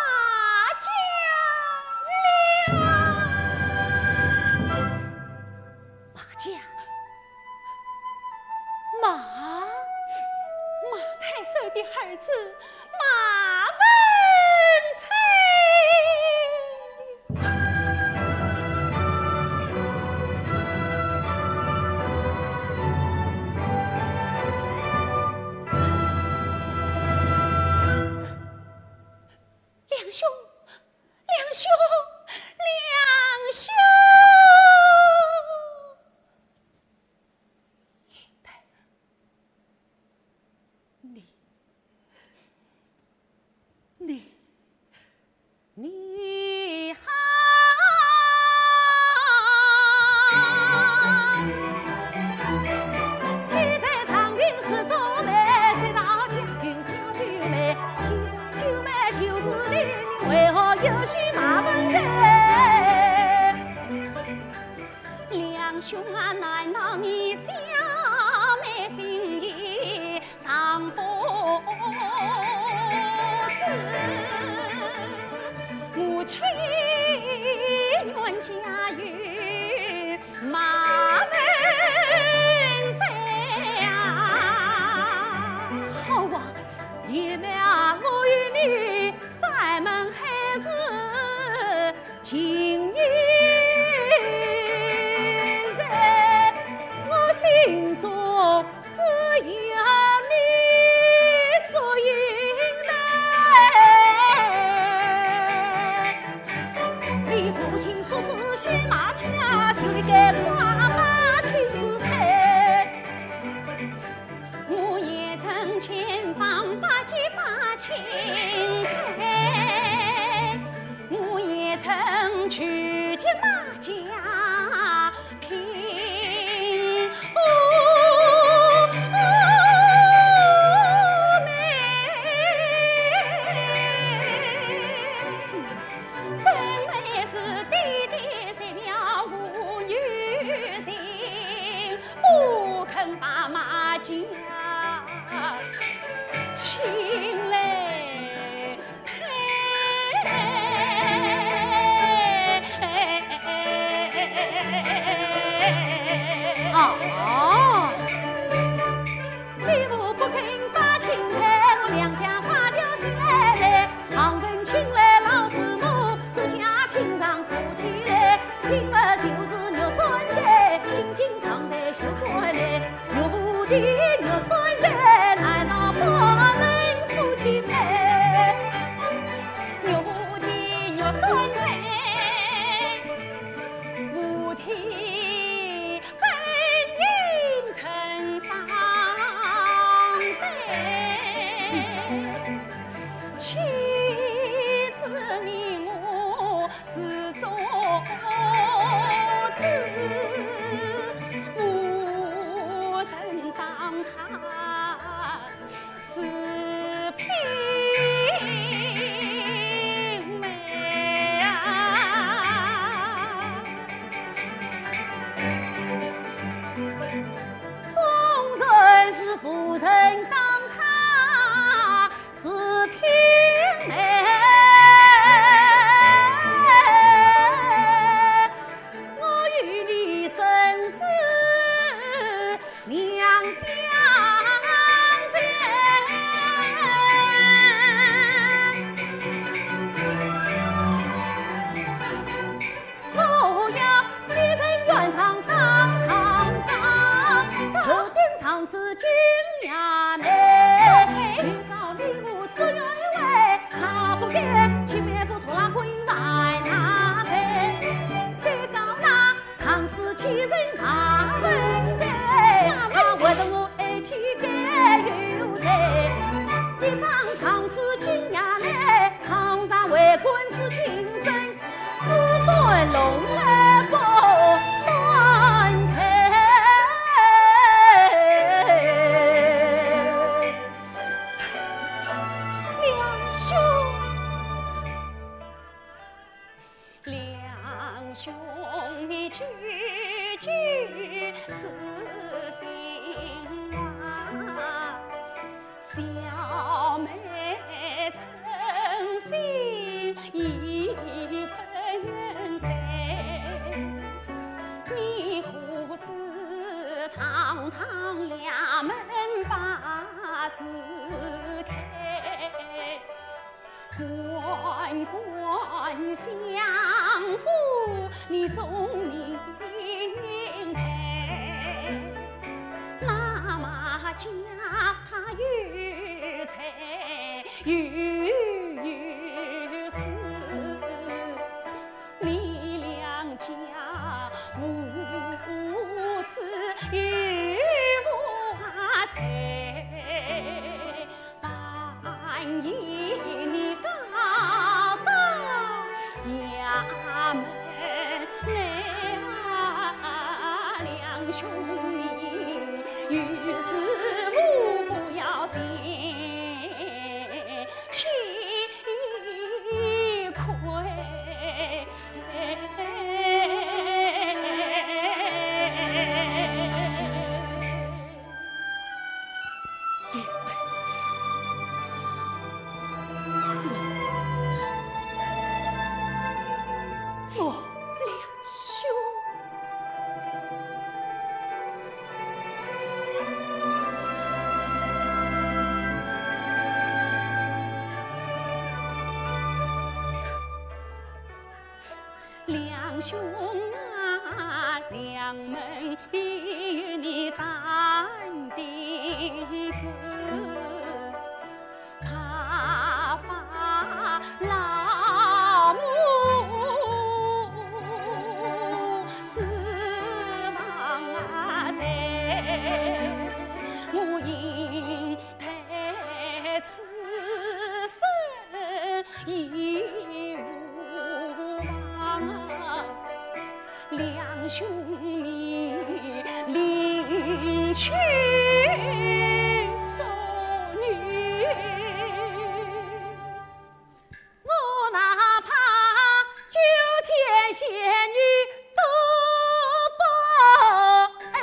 家了。马家？ 马，马太守的儿子马文有许马文才。两兄啊，难道你小妹心意尚不知？我情愿嫁与马文才啊。好啊，贤妹啊，我与你山盟海誓，情义在，我心中只有你做贤妹。你父亲父子须马家，就你个妈妈亲自配。我也曾千方百计把亲配，我也曾拒绝马家聘。哦，妹，真乃是爹爹 是了父女情，不肯把马家亲来配。啊！你我不肯把亲配，我两家花掉心来来，旁人请来老师傅，做家庭上说起来。 并不就是玉山在，金金藏在玉棺内。玉壶的玉山在，难道不能夫妻配？玉壶的玉山在，无题本应成双对。 妻子你我始终知，无人当她是嫔妹啊。 纵然是无人当她是嫔妹，我与你生死两相随。 我要西城原上当当当，头顶上紫金牙呢。谁告你我只有一位，他不愿，青面虎拖拉棍万拿谁。谁告那常侍欺人马文才，他为得我爱妻该有罪。一张状纸金牙来， 堂上为官司清正，只断龙儿不断胎。两兄，两兄，你句句是心话。 小妹诚心已分谁，你可知堂堂衙门把字开，官官相护，你总明白。那马家 他有财有势，你两家无势有无财，万一你告到衙门 两兄弟，有事我不要嫌，岂两兄啊，两门必有你担定子，怕发老母之望啊谁？我应 待此生已无望，两兄你另娶淑女。我哪怕九天仙女都不爱。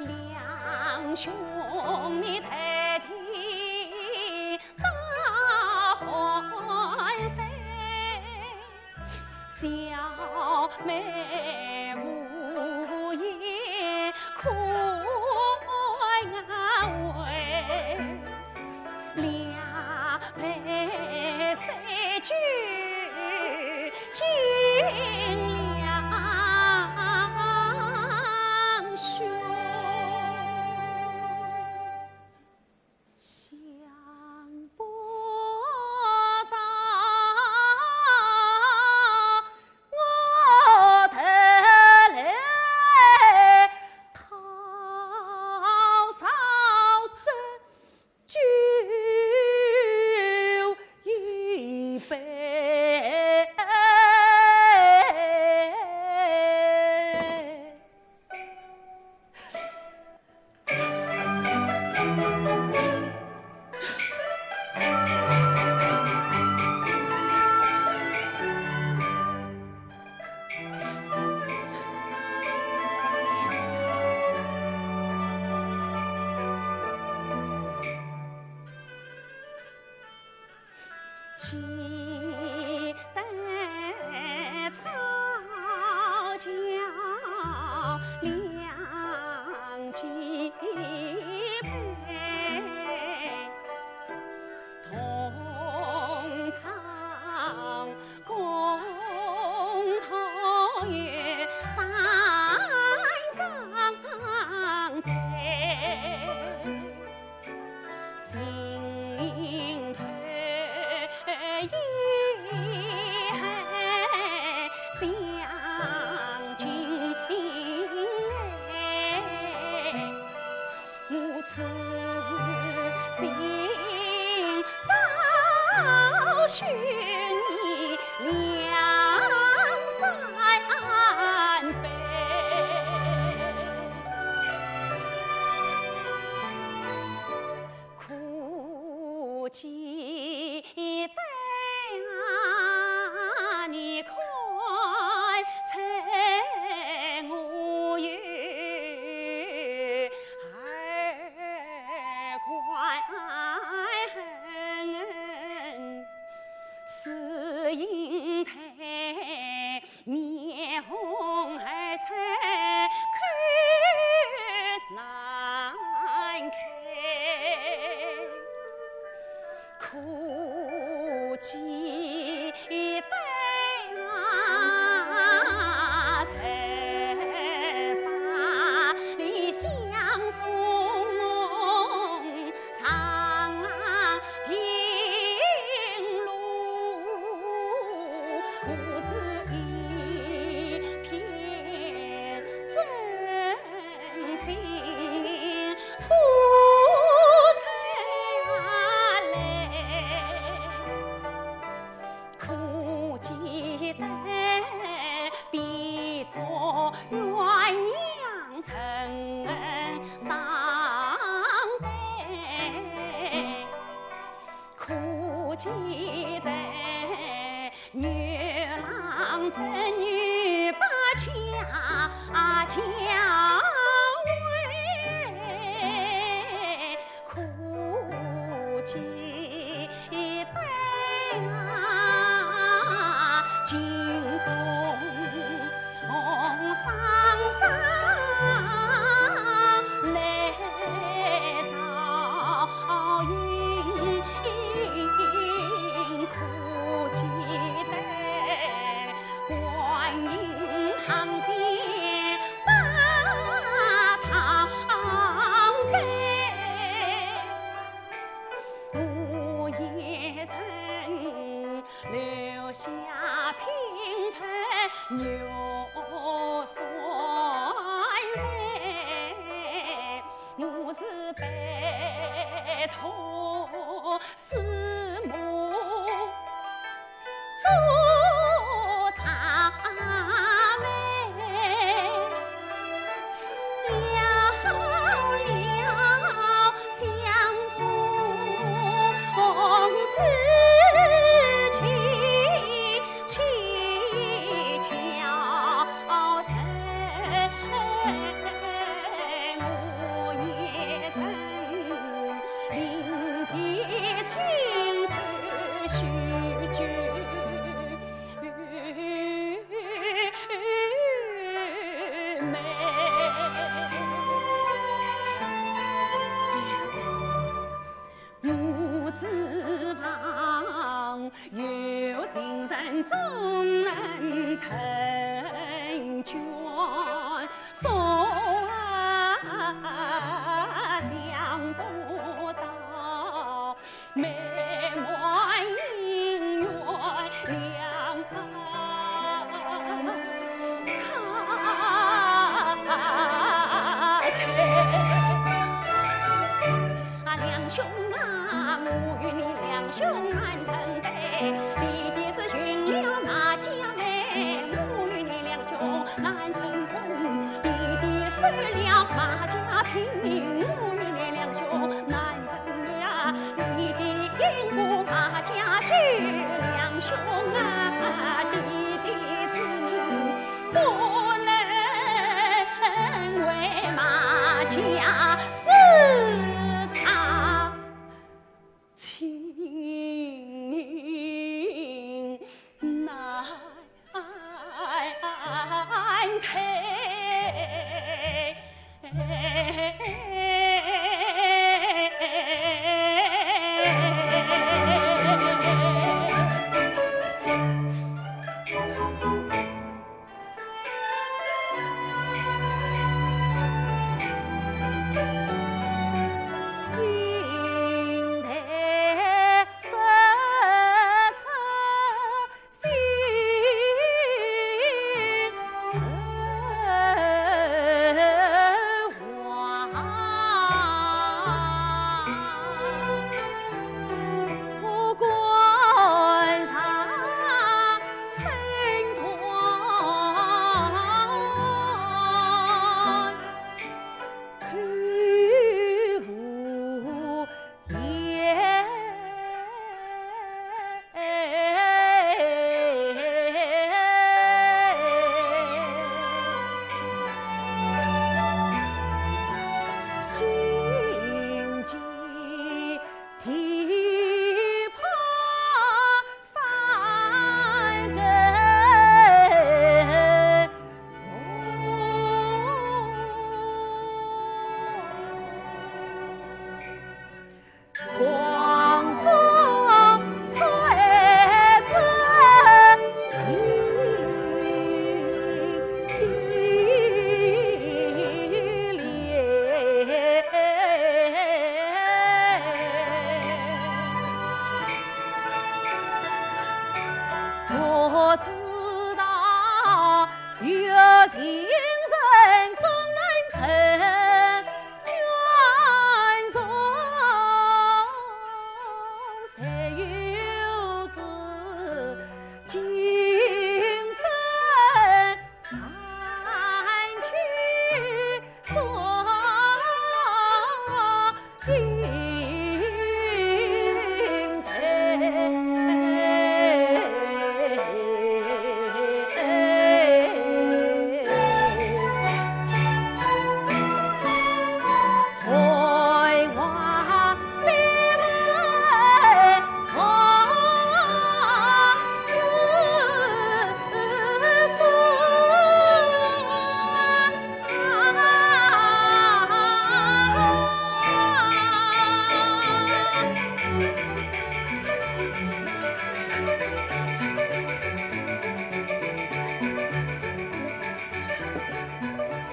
两兄你代替 大汗水，小妹无言可安慰，两杯水酒敬两兄。 想不到我的梁兄，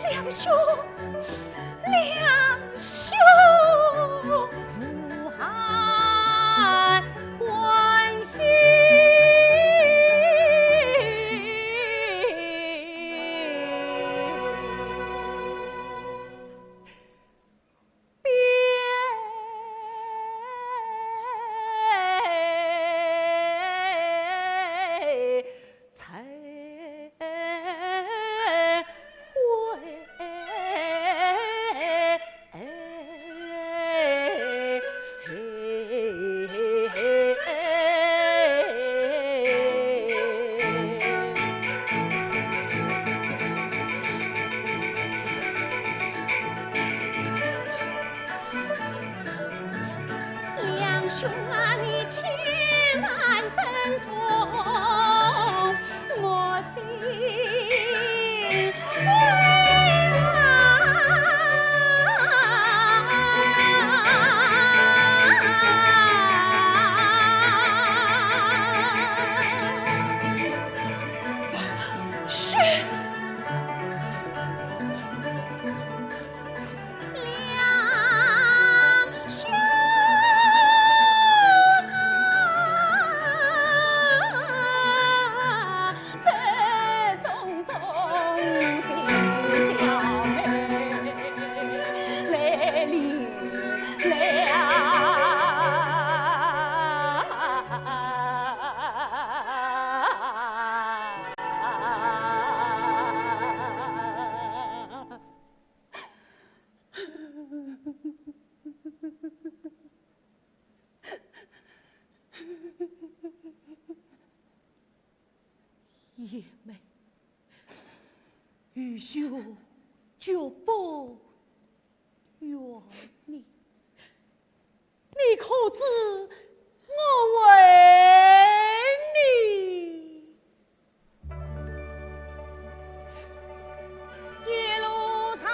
梁兄。绝不怨你。你可知我为你一路上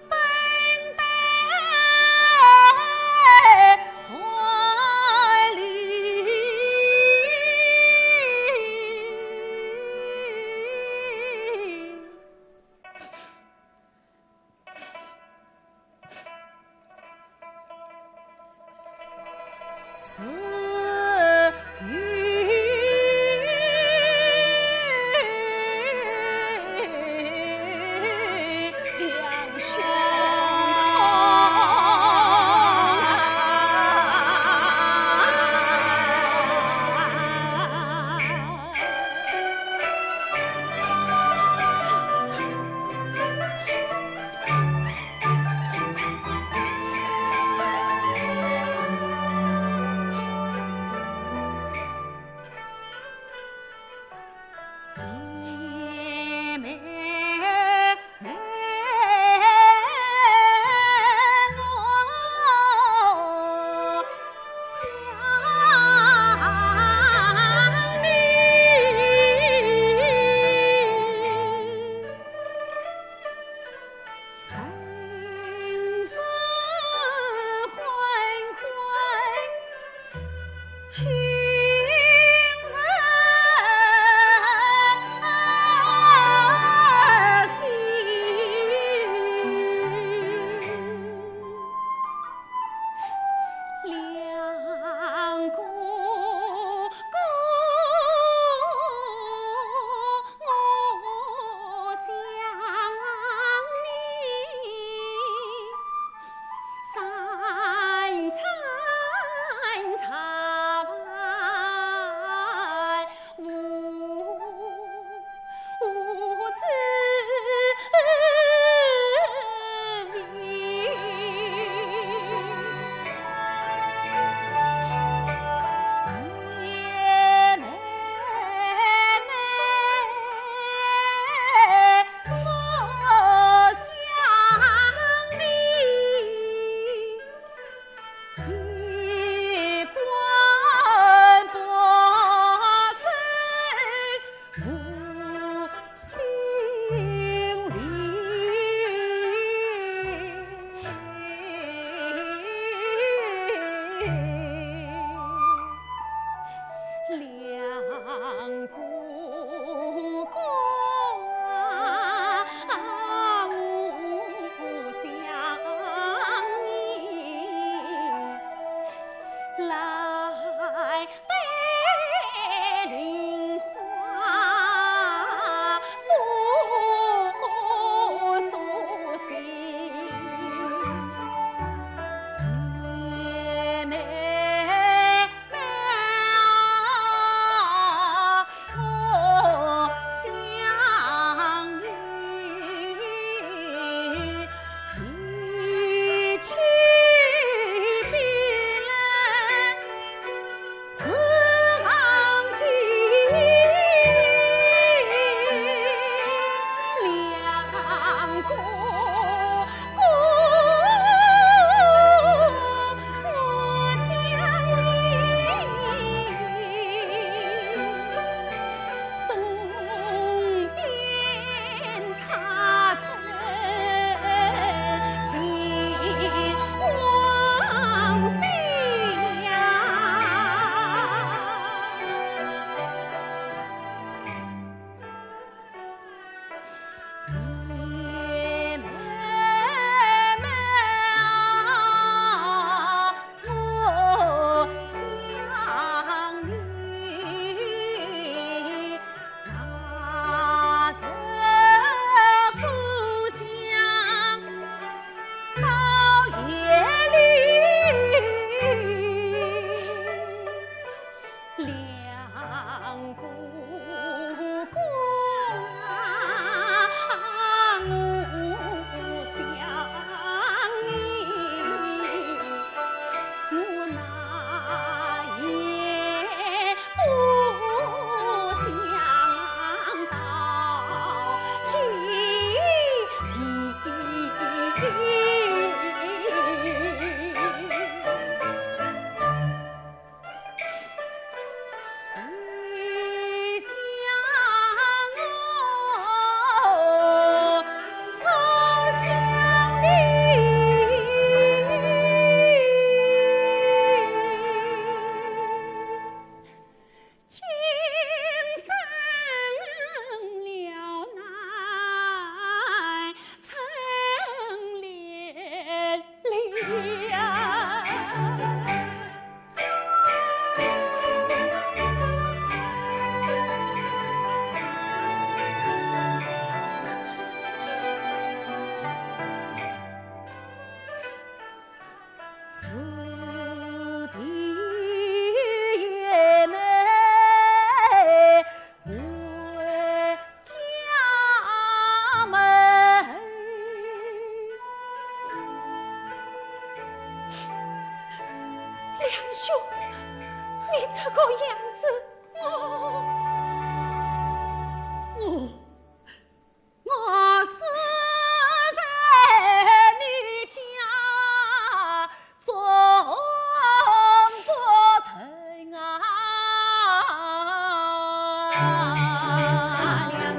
奔波万里。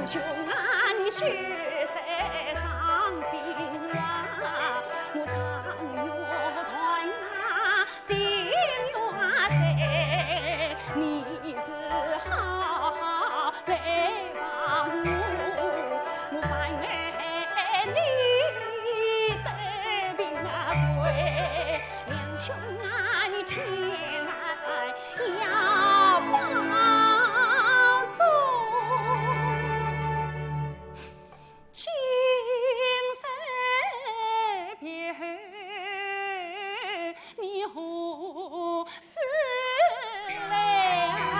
兄啊，你休得伤心啊，我常乐团啊，心愿谁，你是好好来望我，我反而你得病啊归。梁兄啊，你千万 要保重。今日别后你何时来啊？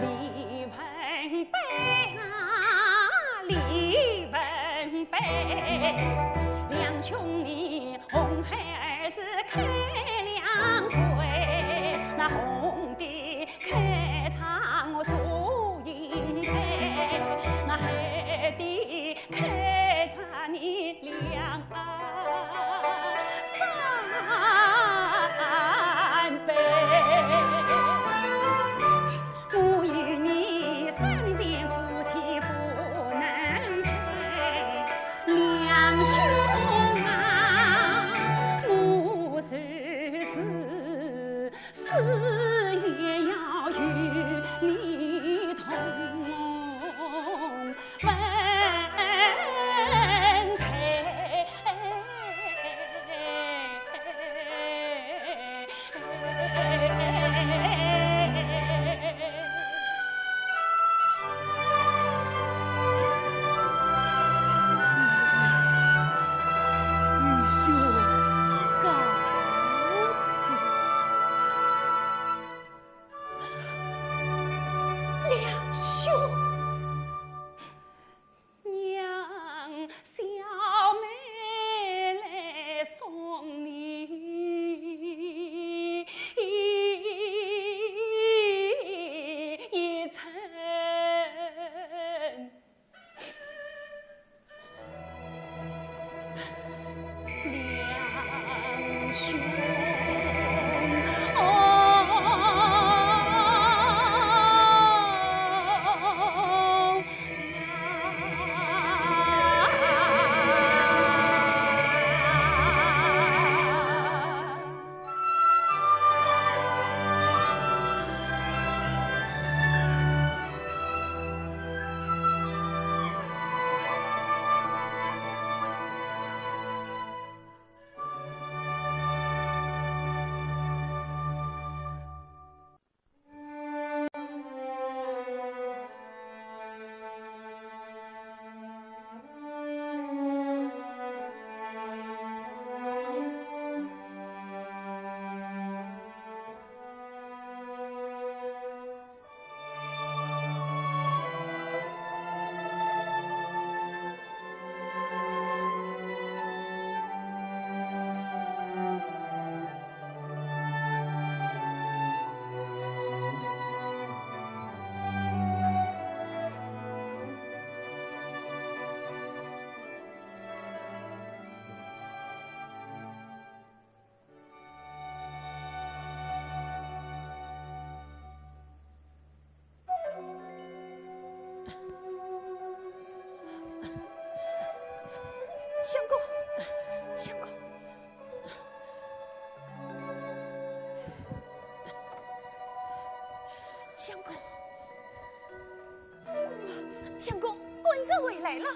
李文白啊，李文白，梁兄你红孩儿是开两回，那红的开场我祝英台，那黑的 开着你两三杯。我与你生前夫妻不能配，梁兄啊，我就是 死也要与你同坟台。梁兄告辞。 梁兄，让小妹来送你一程。 梁兄。相公，相公，相公，相公，恩人回来了。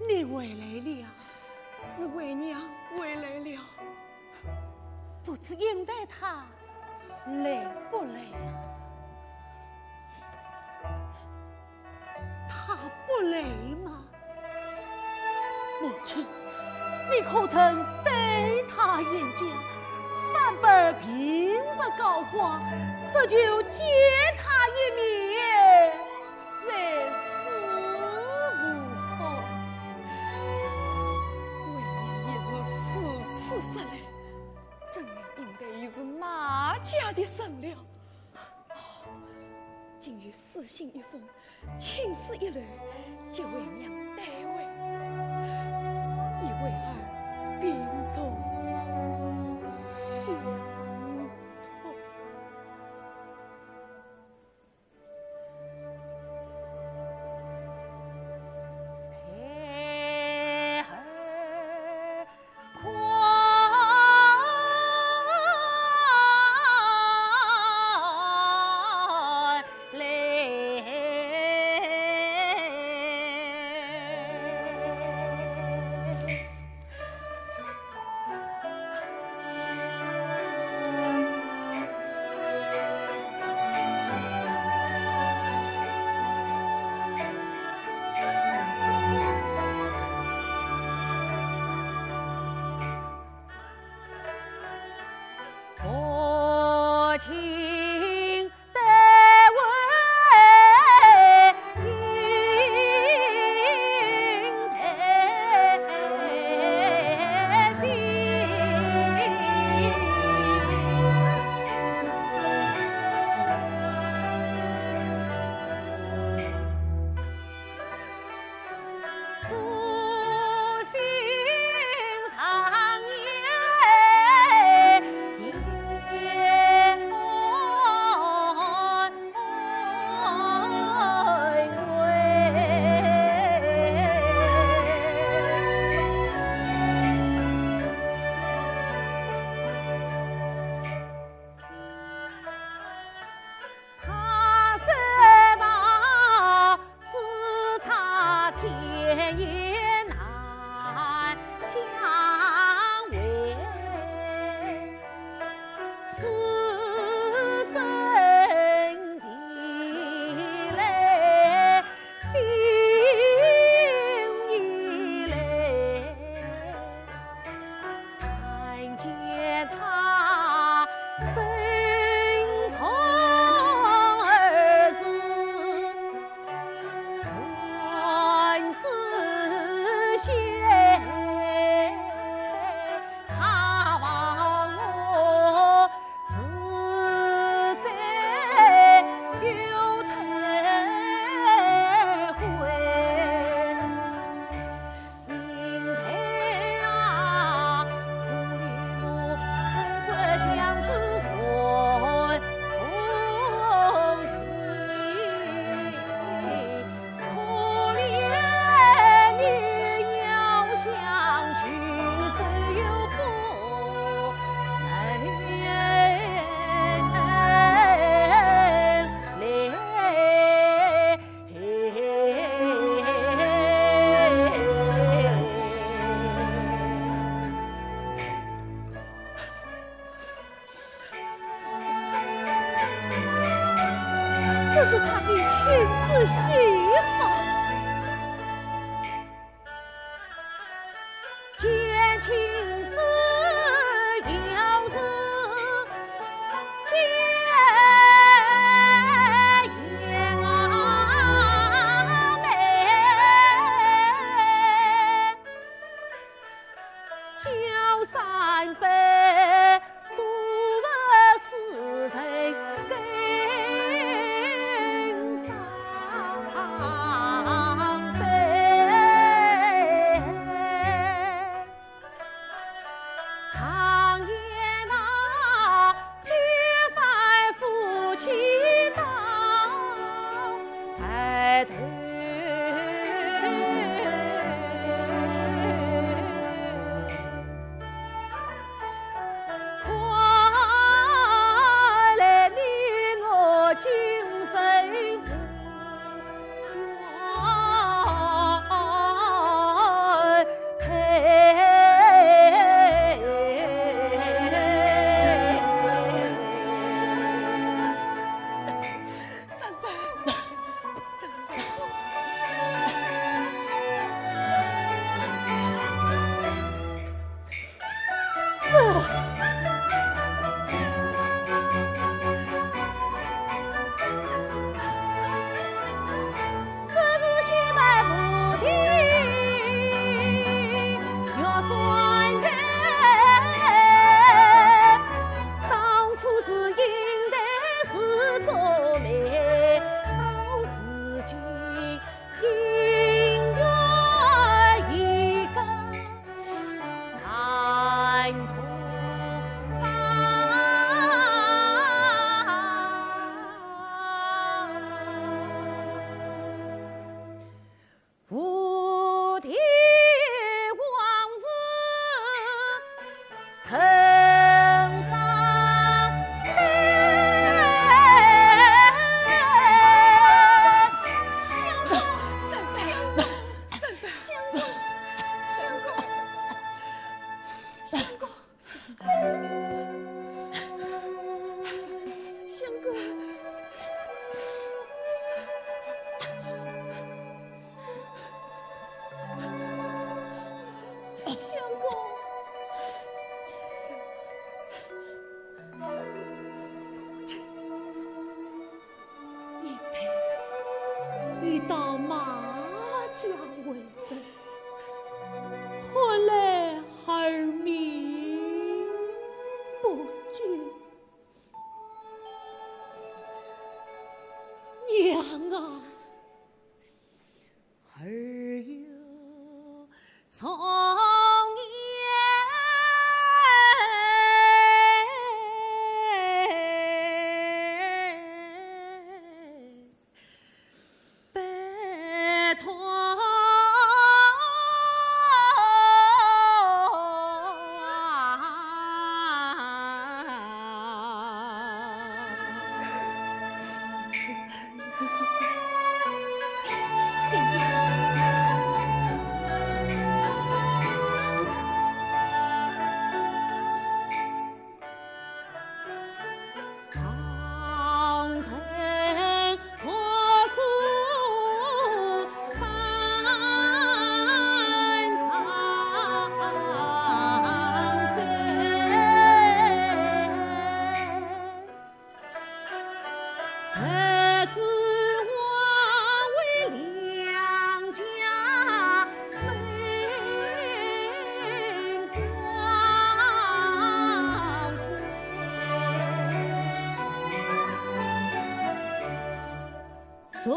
爹回来了。是为娘回来了。不知应待他来不来啊？他不来吗？母亲，你可曾对他言讲，三伯平日教化，只求见他一面， 三思无后。为娘一时如此失礼，真理应该已是那家的人了。哦，今有书信一封，亲自一来，就为娘带回，以慰儿病重心痛。这是他的亲事信吗？相公，相公，相公，相公，相公。 相公，相公，你到马家为甚？ 唤来孩儿名不见。娘啊，儿有重言。 拜托谁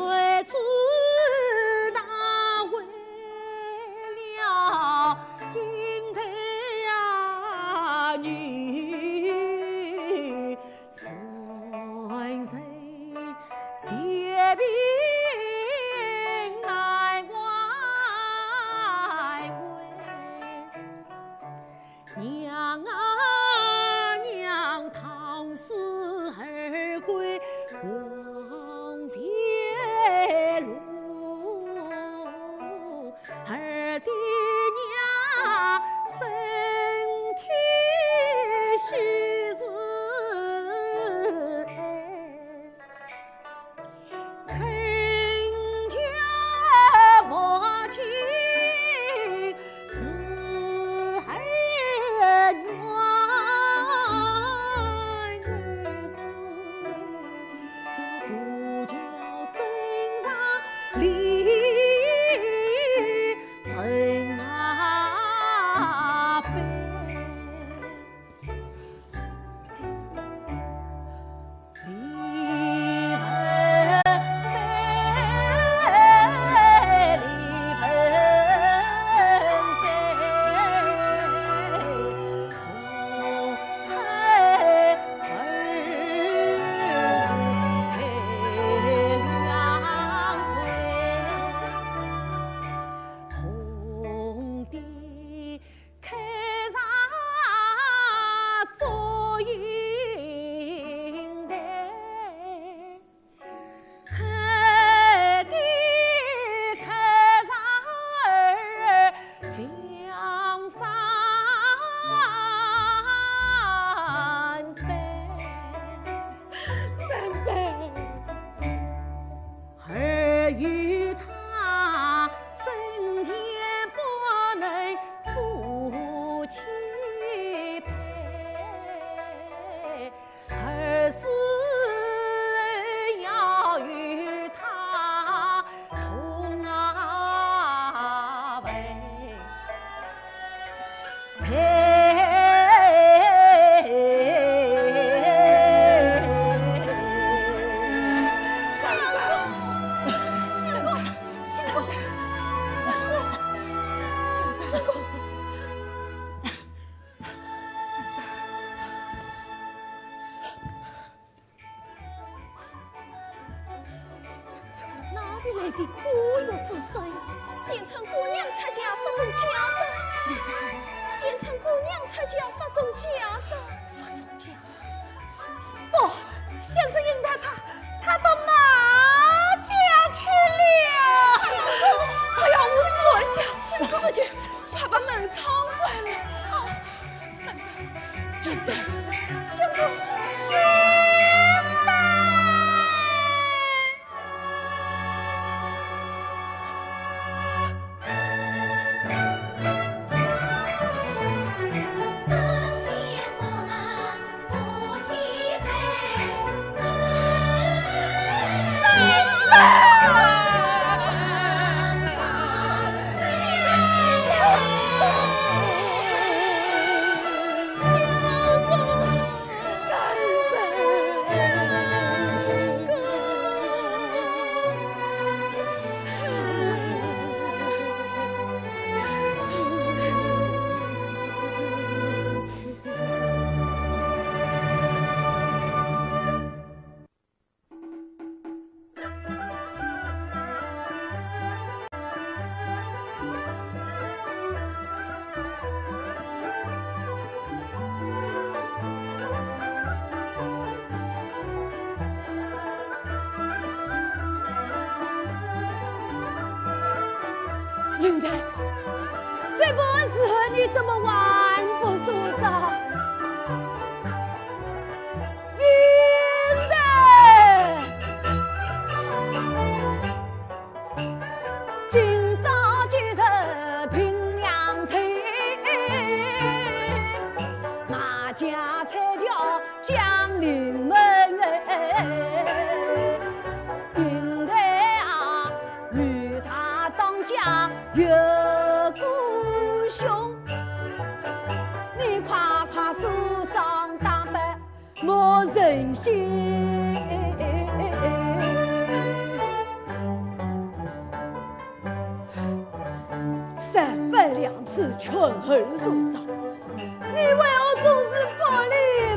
知那为了英台呀女，谁人嫌贫爱外围。 娘啊娘，倘使儿归黄泉路，儿的娘身体虚实。 恳求母亲慈爱原是，不教尊上立人马背。 开上祝英台，开的开上儿两三杯。三杯。 儿与他生前不能夫妻配，儿是要与他同啊陪。 相公，相公，相公，相公。 哪里来的可恶之声？先称姑娘出嫁，不曾交代。你说什么？先称姑娘出他就要发送家珍。发送家珍？不，想是应太太，她到马家去了。哎呀，我死去，快把门窗关了。好，三宝，三宝，相公。林黛，这般时候你怎么还不睡着？林黛，今朝就是平阳秋，马家拆掉 将临门，林黛啊，女大当嫁有个兄，你快快梳妆打扮，莫存心。 三番两次劝儿入朝，你为何总是不理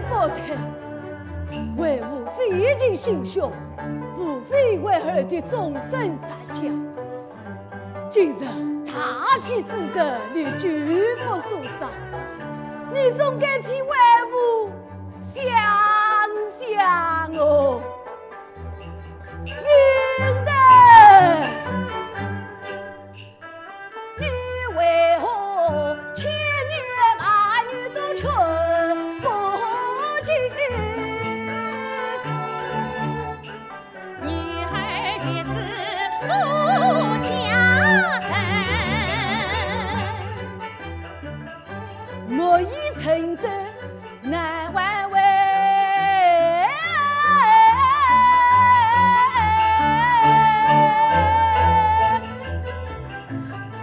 不睬？为父费尽心胸，无非为儿的终身着想。今日大喜之日，你拒不入朝，你总该替为父想想哦。 林黛，你为何千言万语都劝不进？女儿一次不嫁人，莫以成舟 难挽回。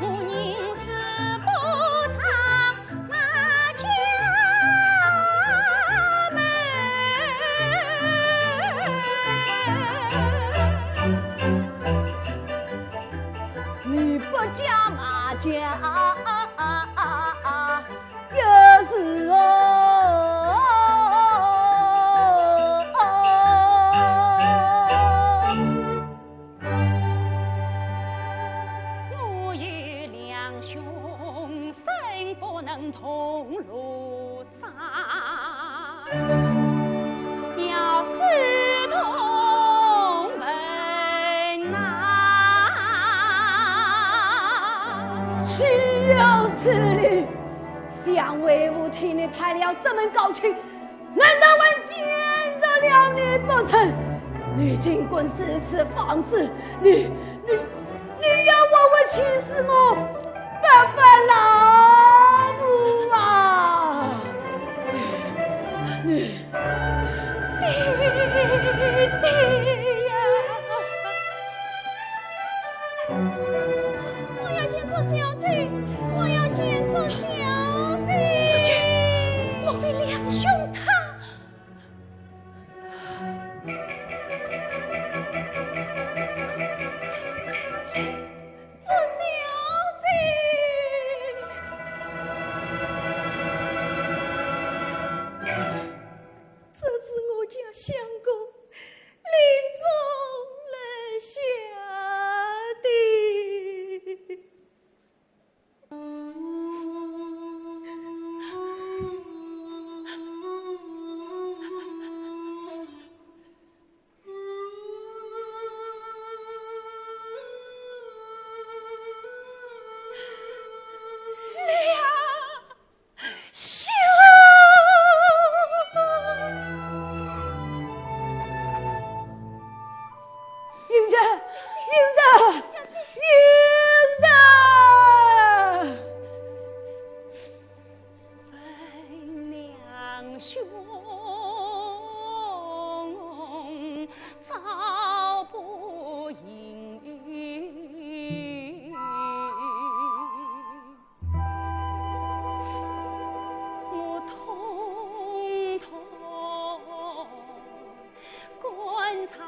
无人是不上马家门。你不嫁马家， 也是哦。我与两兄生不能同入 朝，要死同门呐。岂有此理！想为父替你排了这门高亲，难道还见着了你不成？你竟敢如此放肆！你，你， 你要活活气死我白发老母啊！爹，爹呀！我要见着小姐，我要见着小姐。莫非梁兄他？ 做小姐。兄早不应允。我统统观察。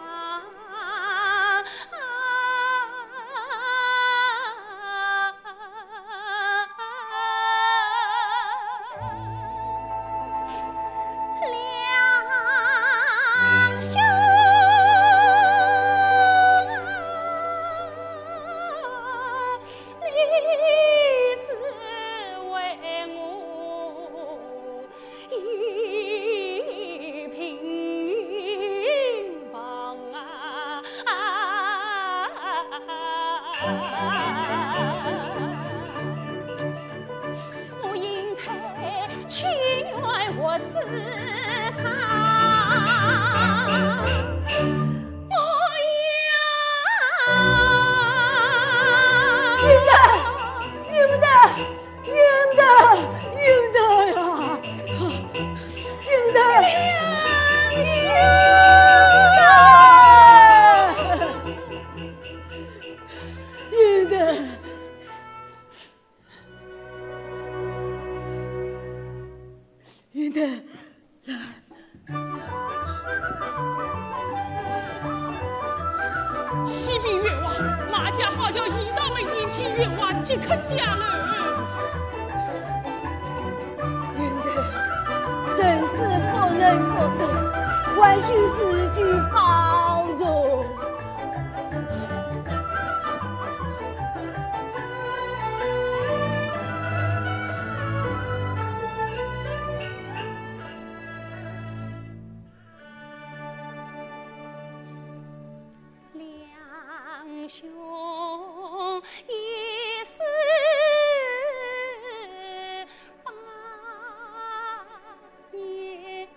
两兄，你是为我 一品王啊。我应该情愿活死上。我呀，应该，应该。 应该，应该呀，应该。应该，应该。 启禀冤枉，马家好像已到门前，请冤枉即刻下楼。云头，人死不能复生，还需自己保重。 两兄一死百年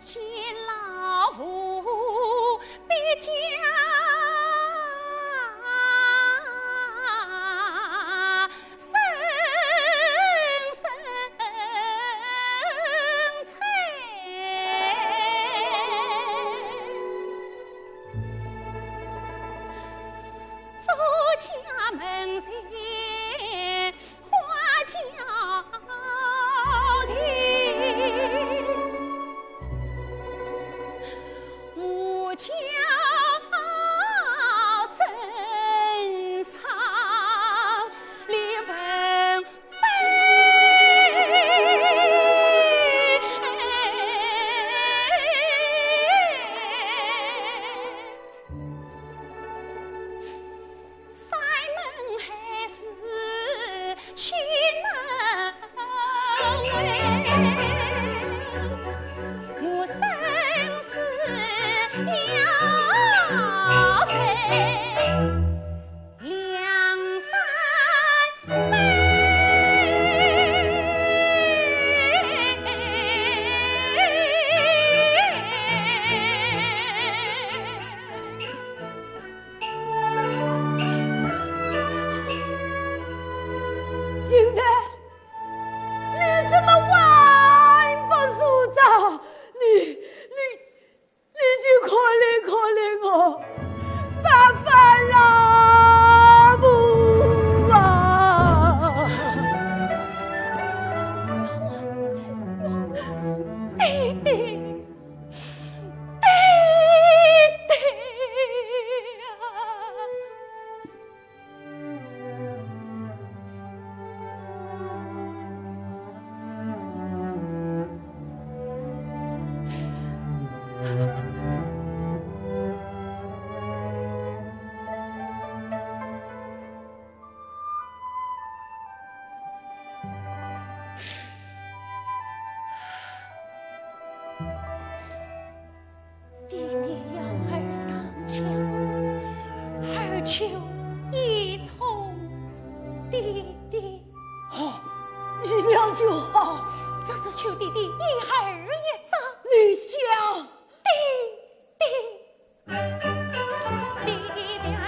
见老父必将生生催。 金丹，你怎么还不收账？你，你，你就可怜可怜我白发老母啊！爹爹，爹爹呀！ 爹爹要儿上轿，儿求一从爹爹。哦，你讲就好。只是求爹爹依儿一桩。你讲。爹爹。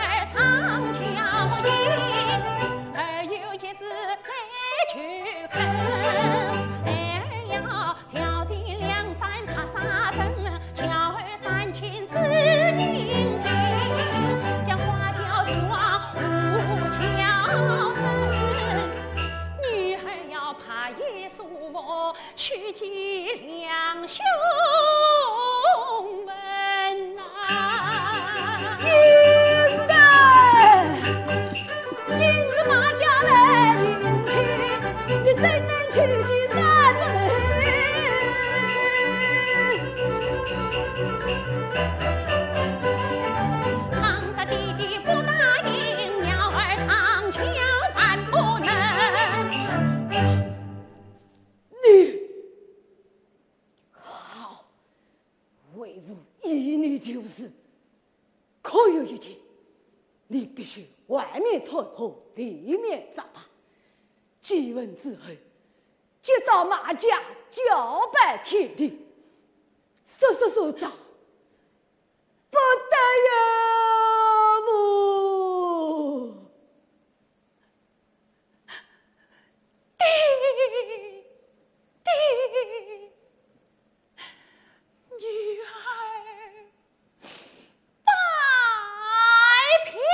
事，可有一天，你必须外面穿红，里面着白。祭文之后，接到马家，交拜天地，速速收账，不得有误。 爹，爹，女儿拜平了。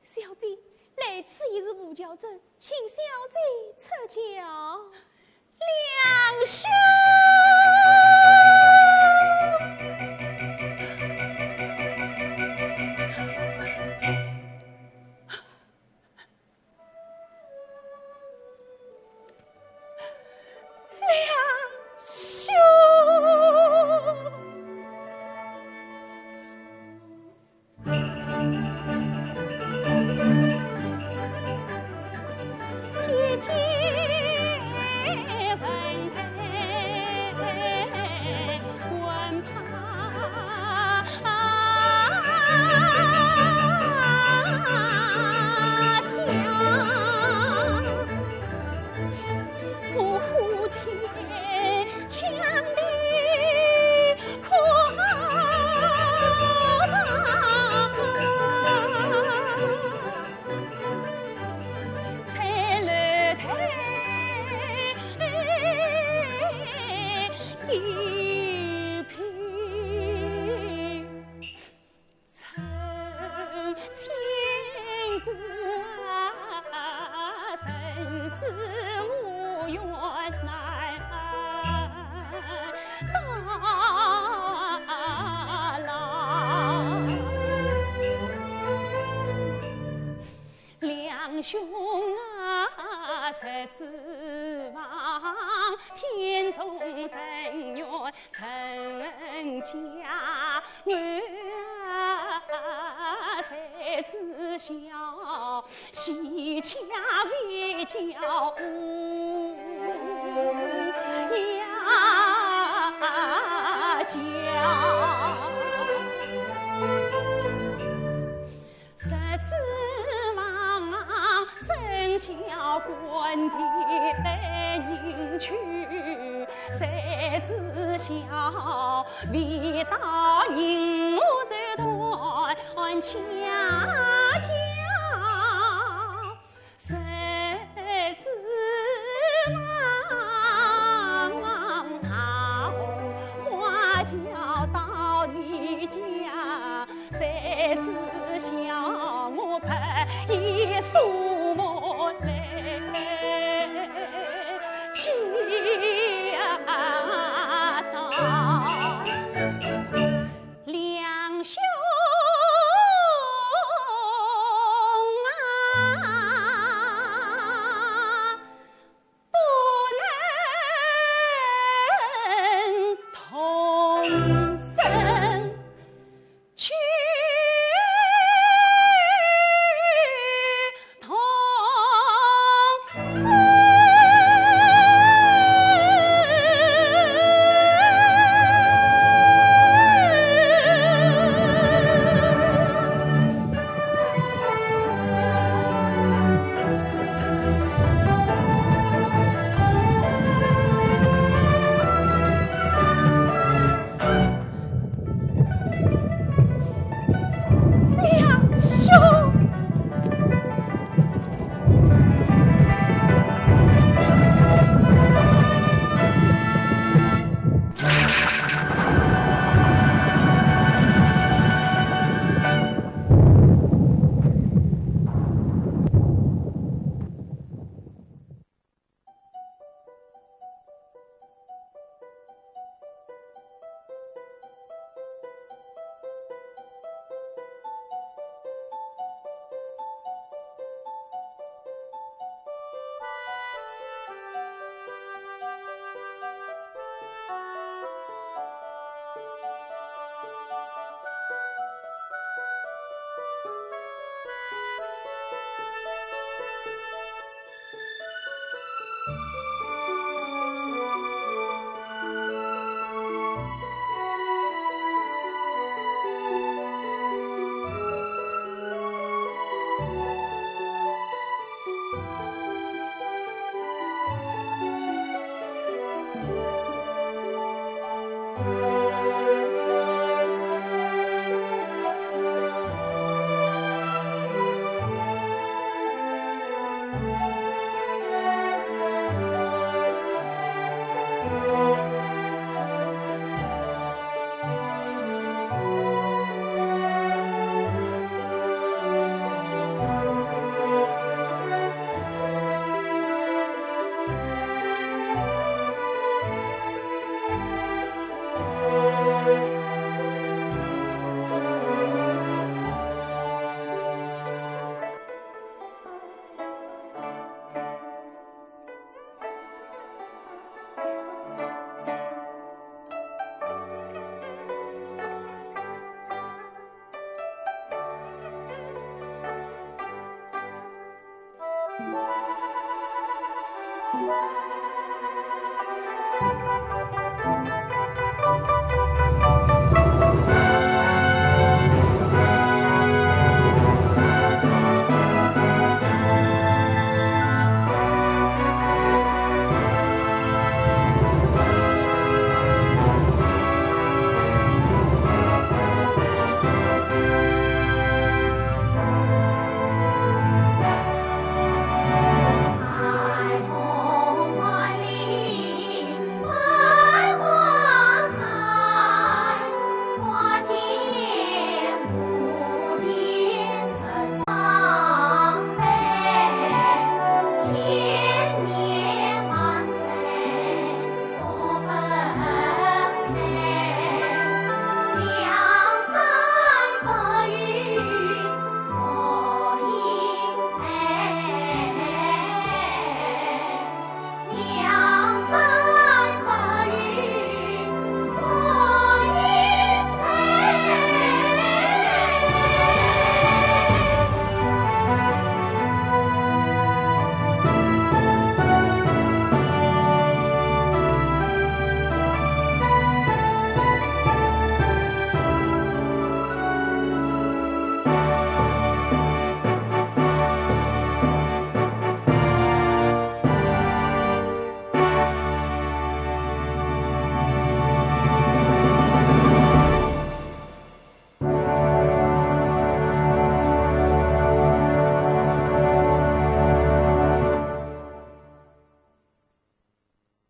小姐，来此已是无轿子，请小姐出轿。梁兄！梁兄！ 梁兄啊，实指望天中人缘成家，我啊，实指望 喜嫁回家无呀家。实指望生小官的人去，实指望未到人我就断家家。 实指望大红花轿到你家，实指望我白衣素帽来接到。 梁兄啊，不能生去同生。梁兄。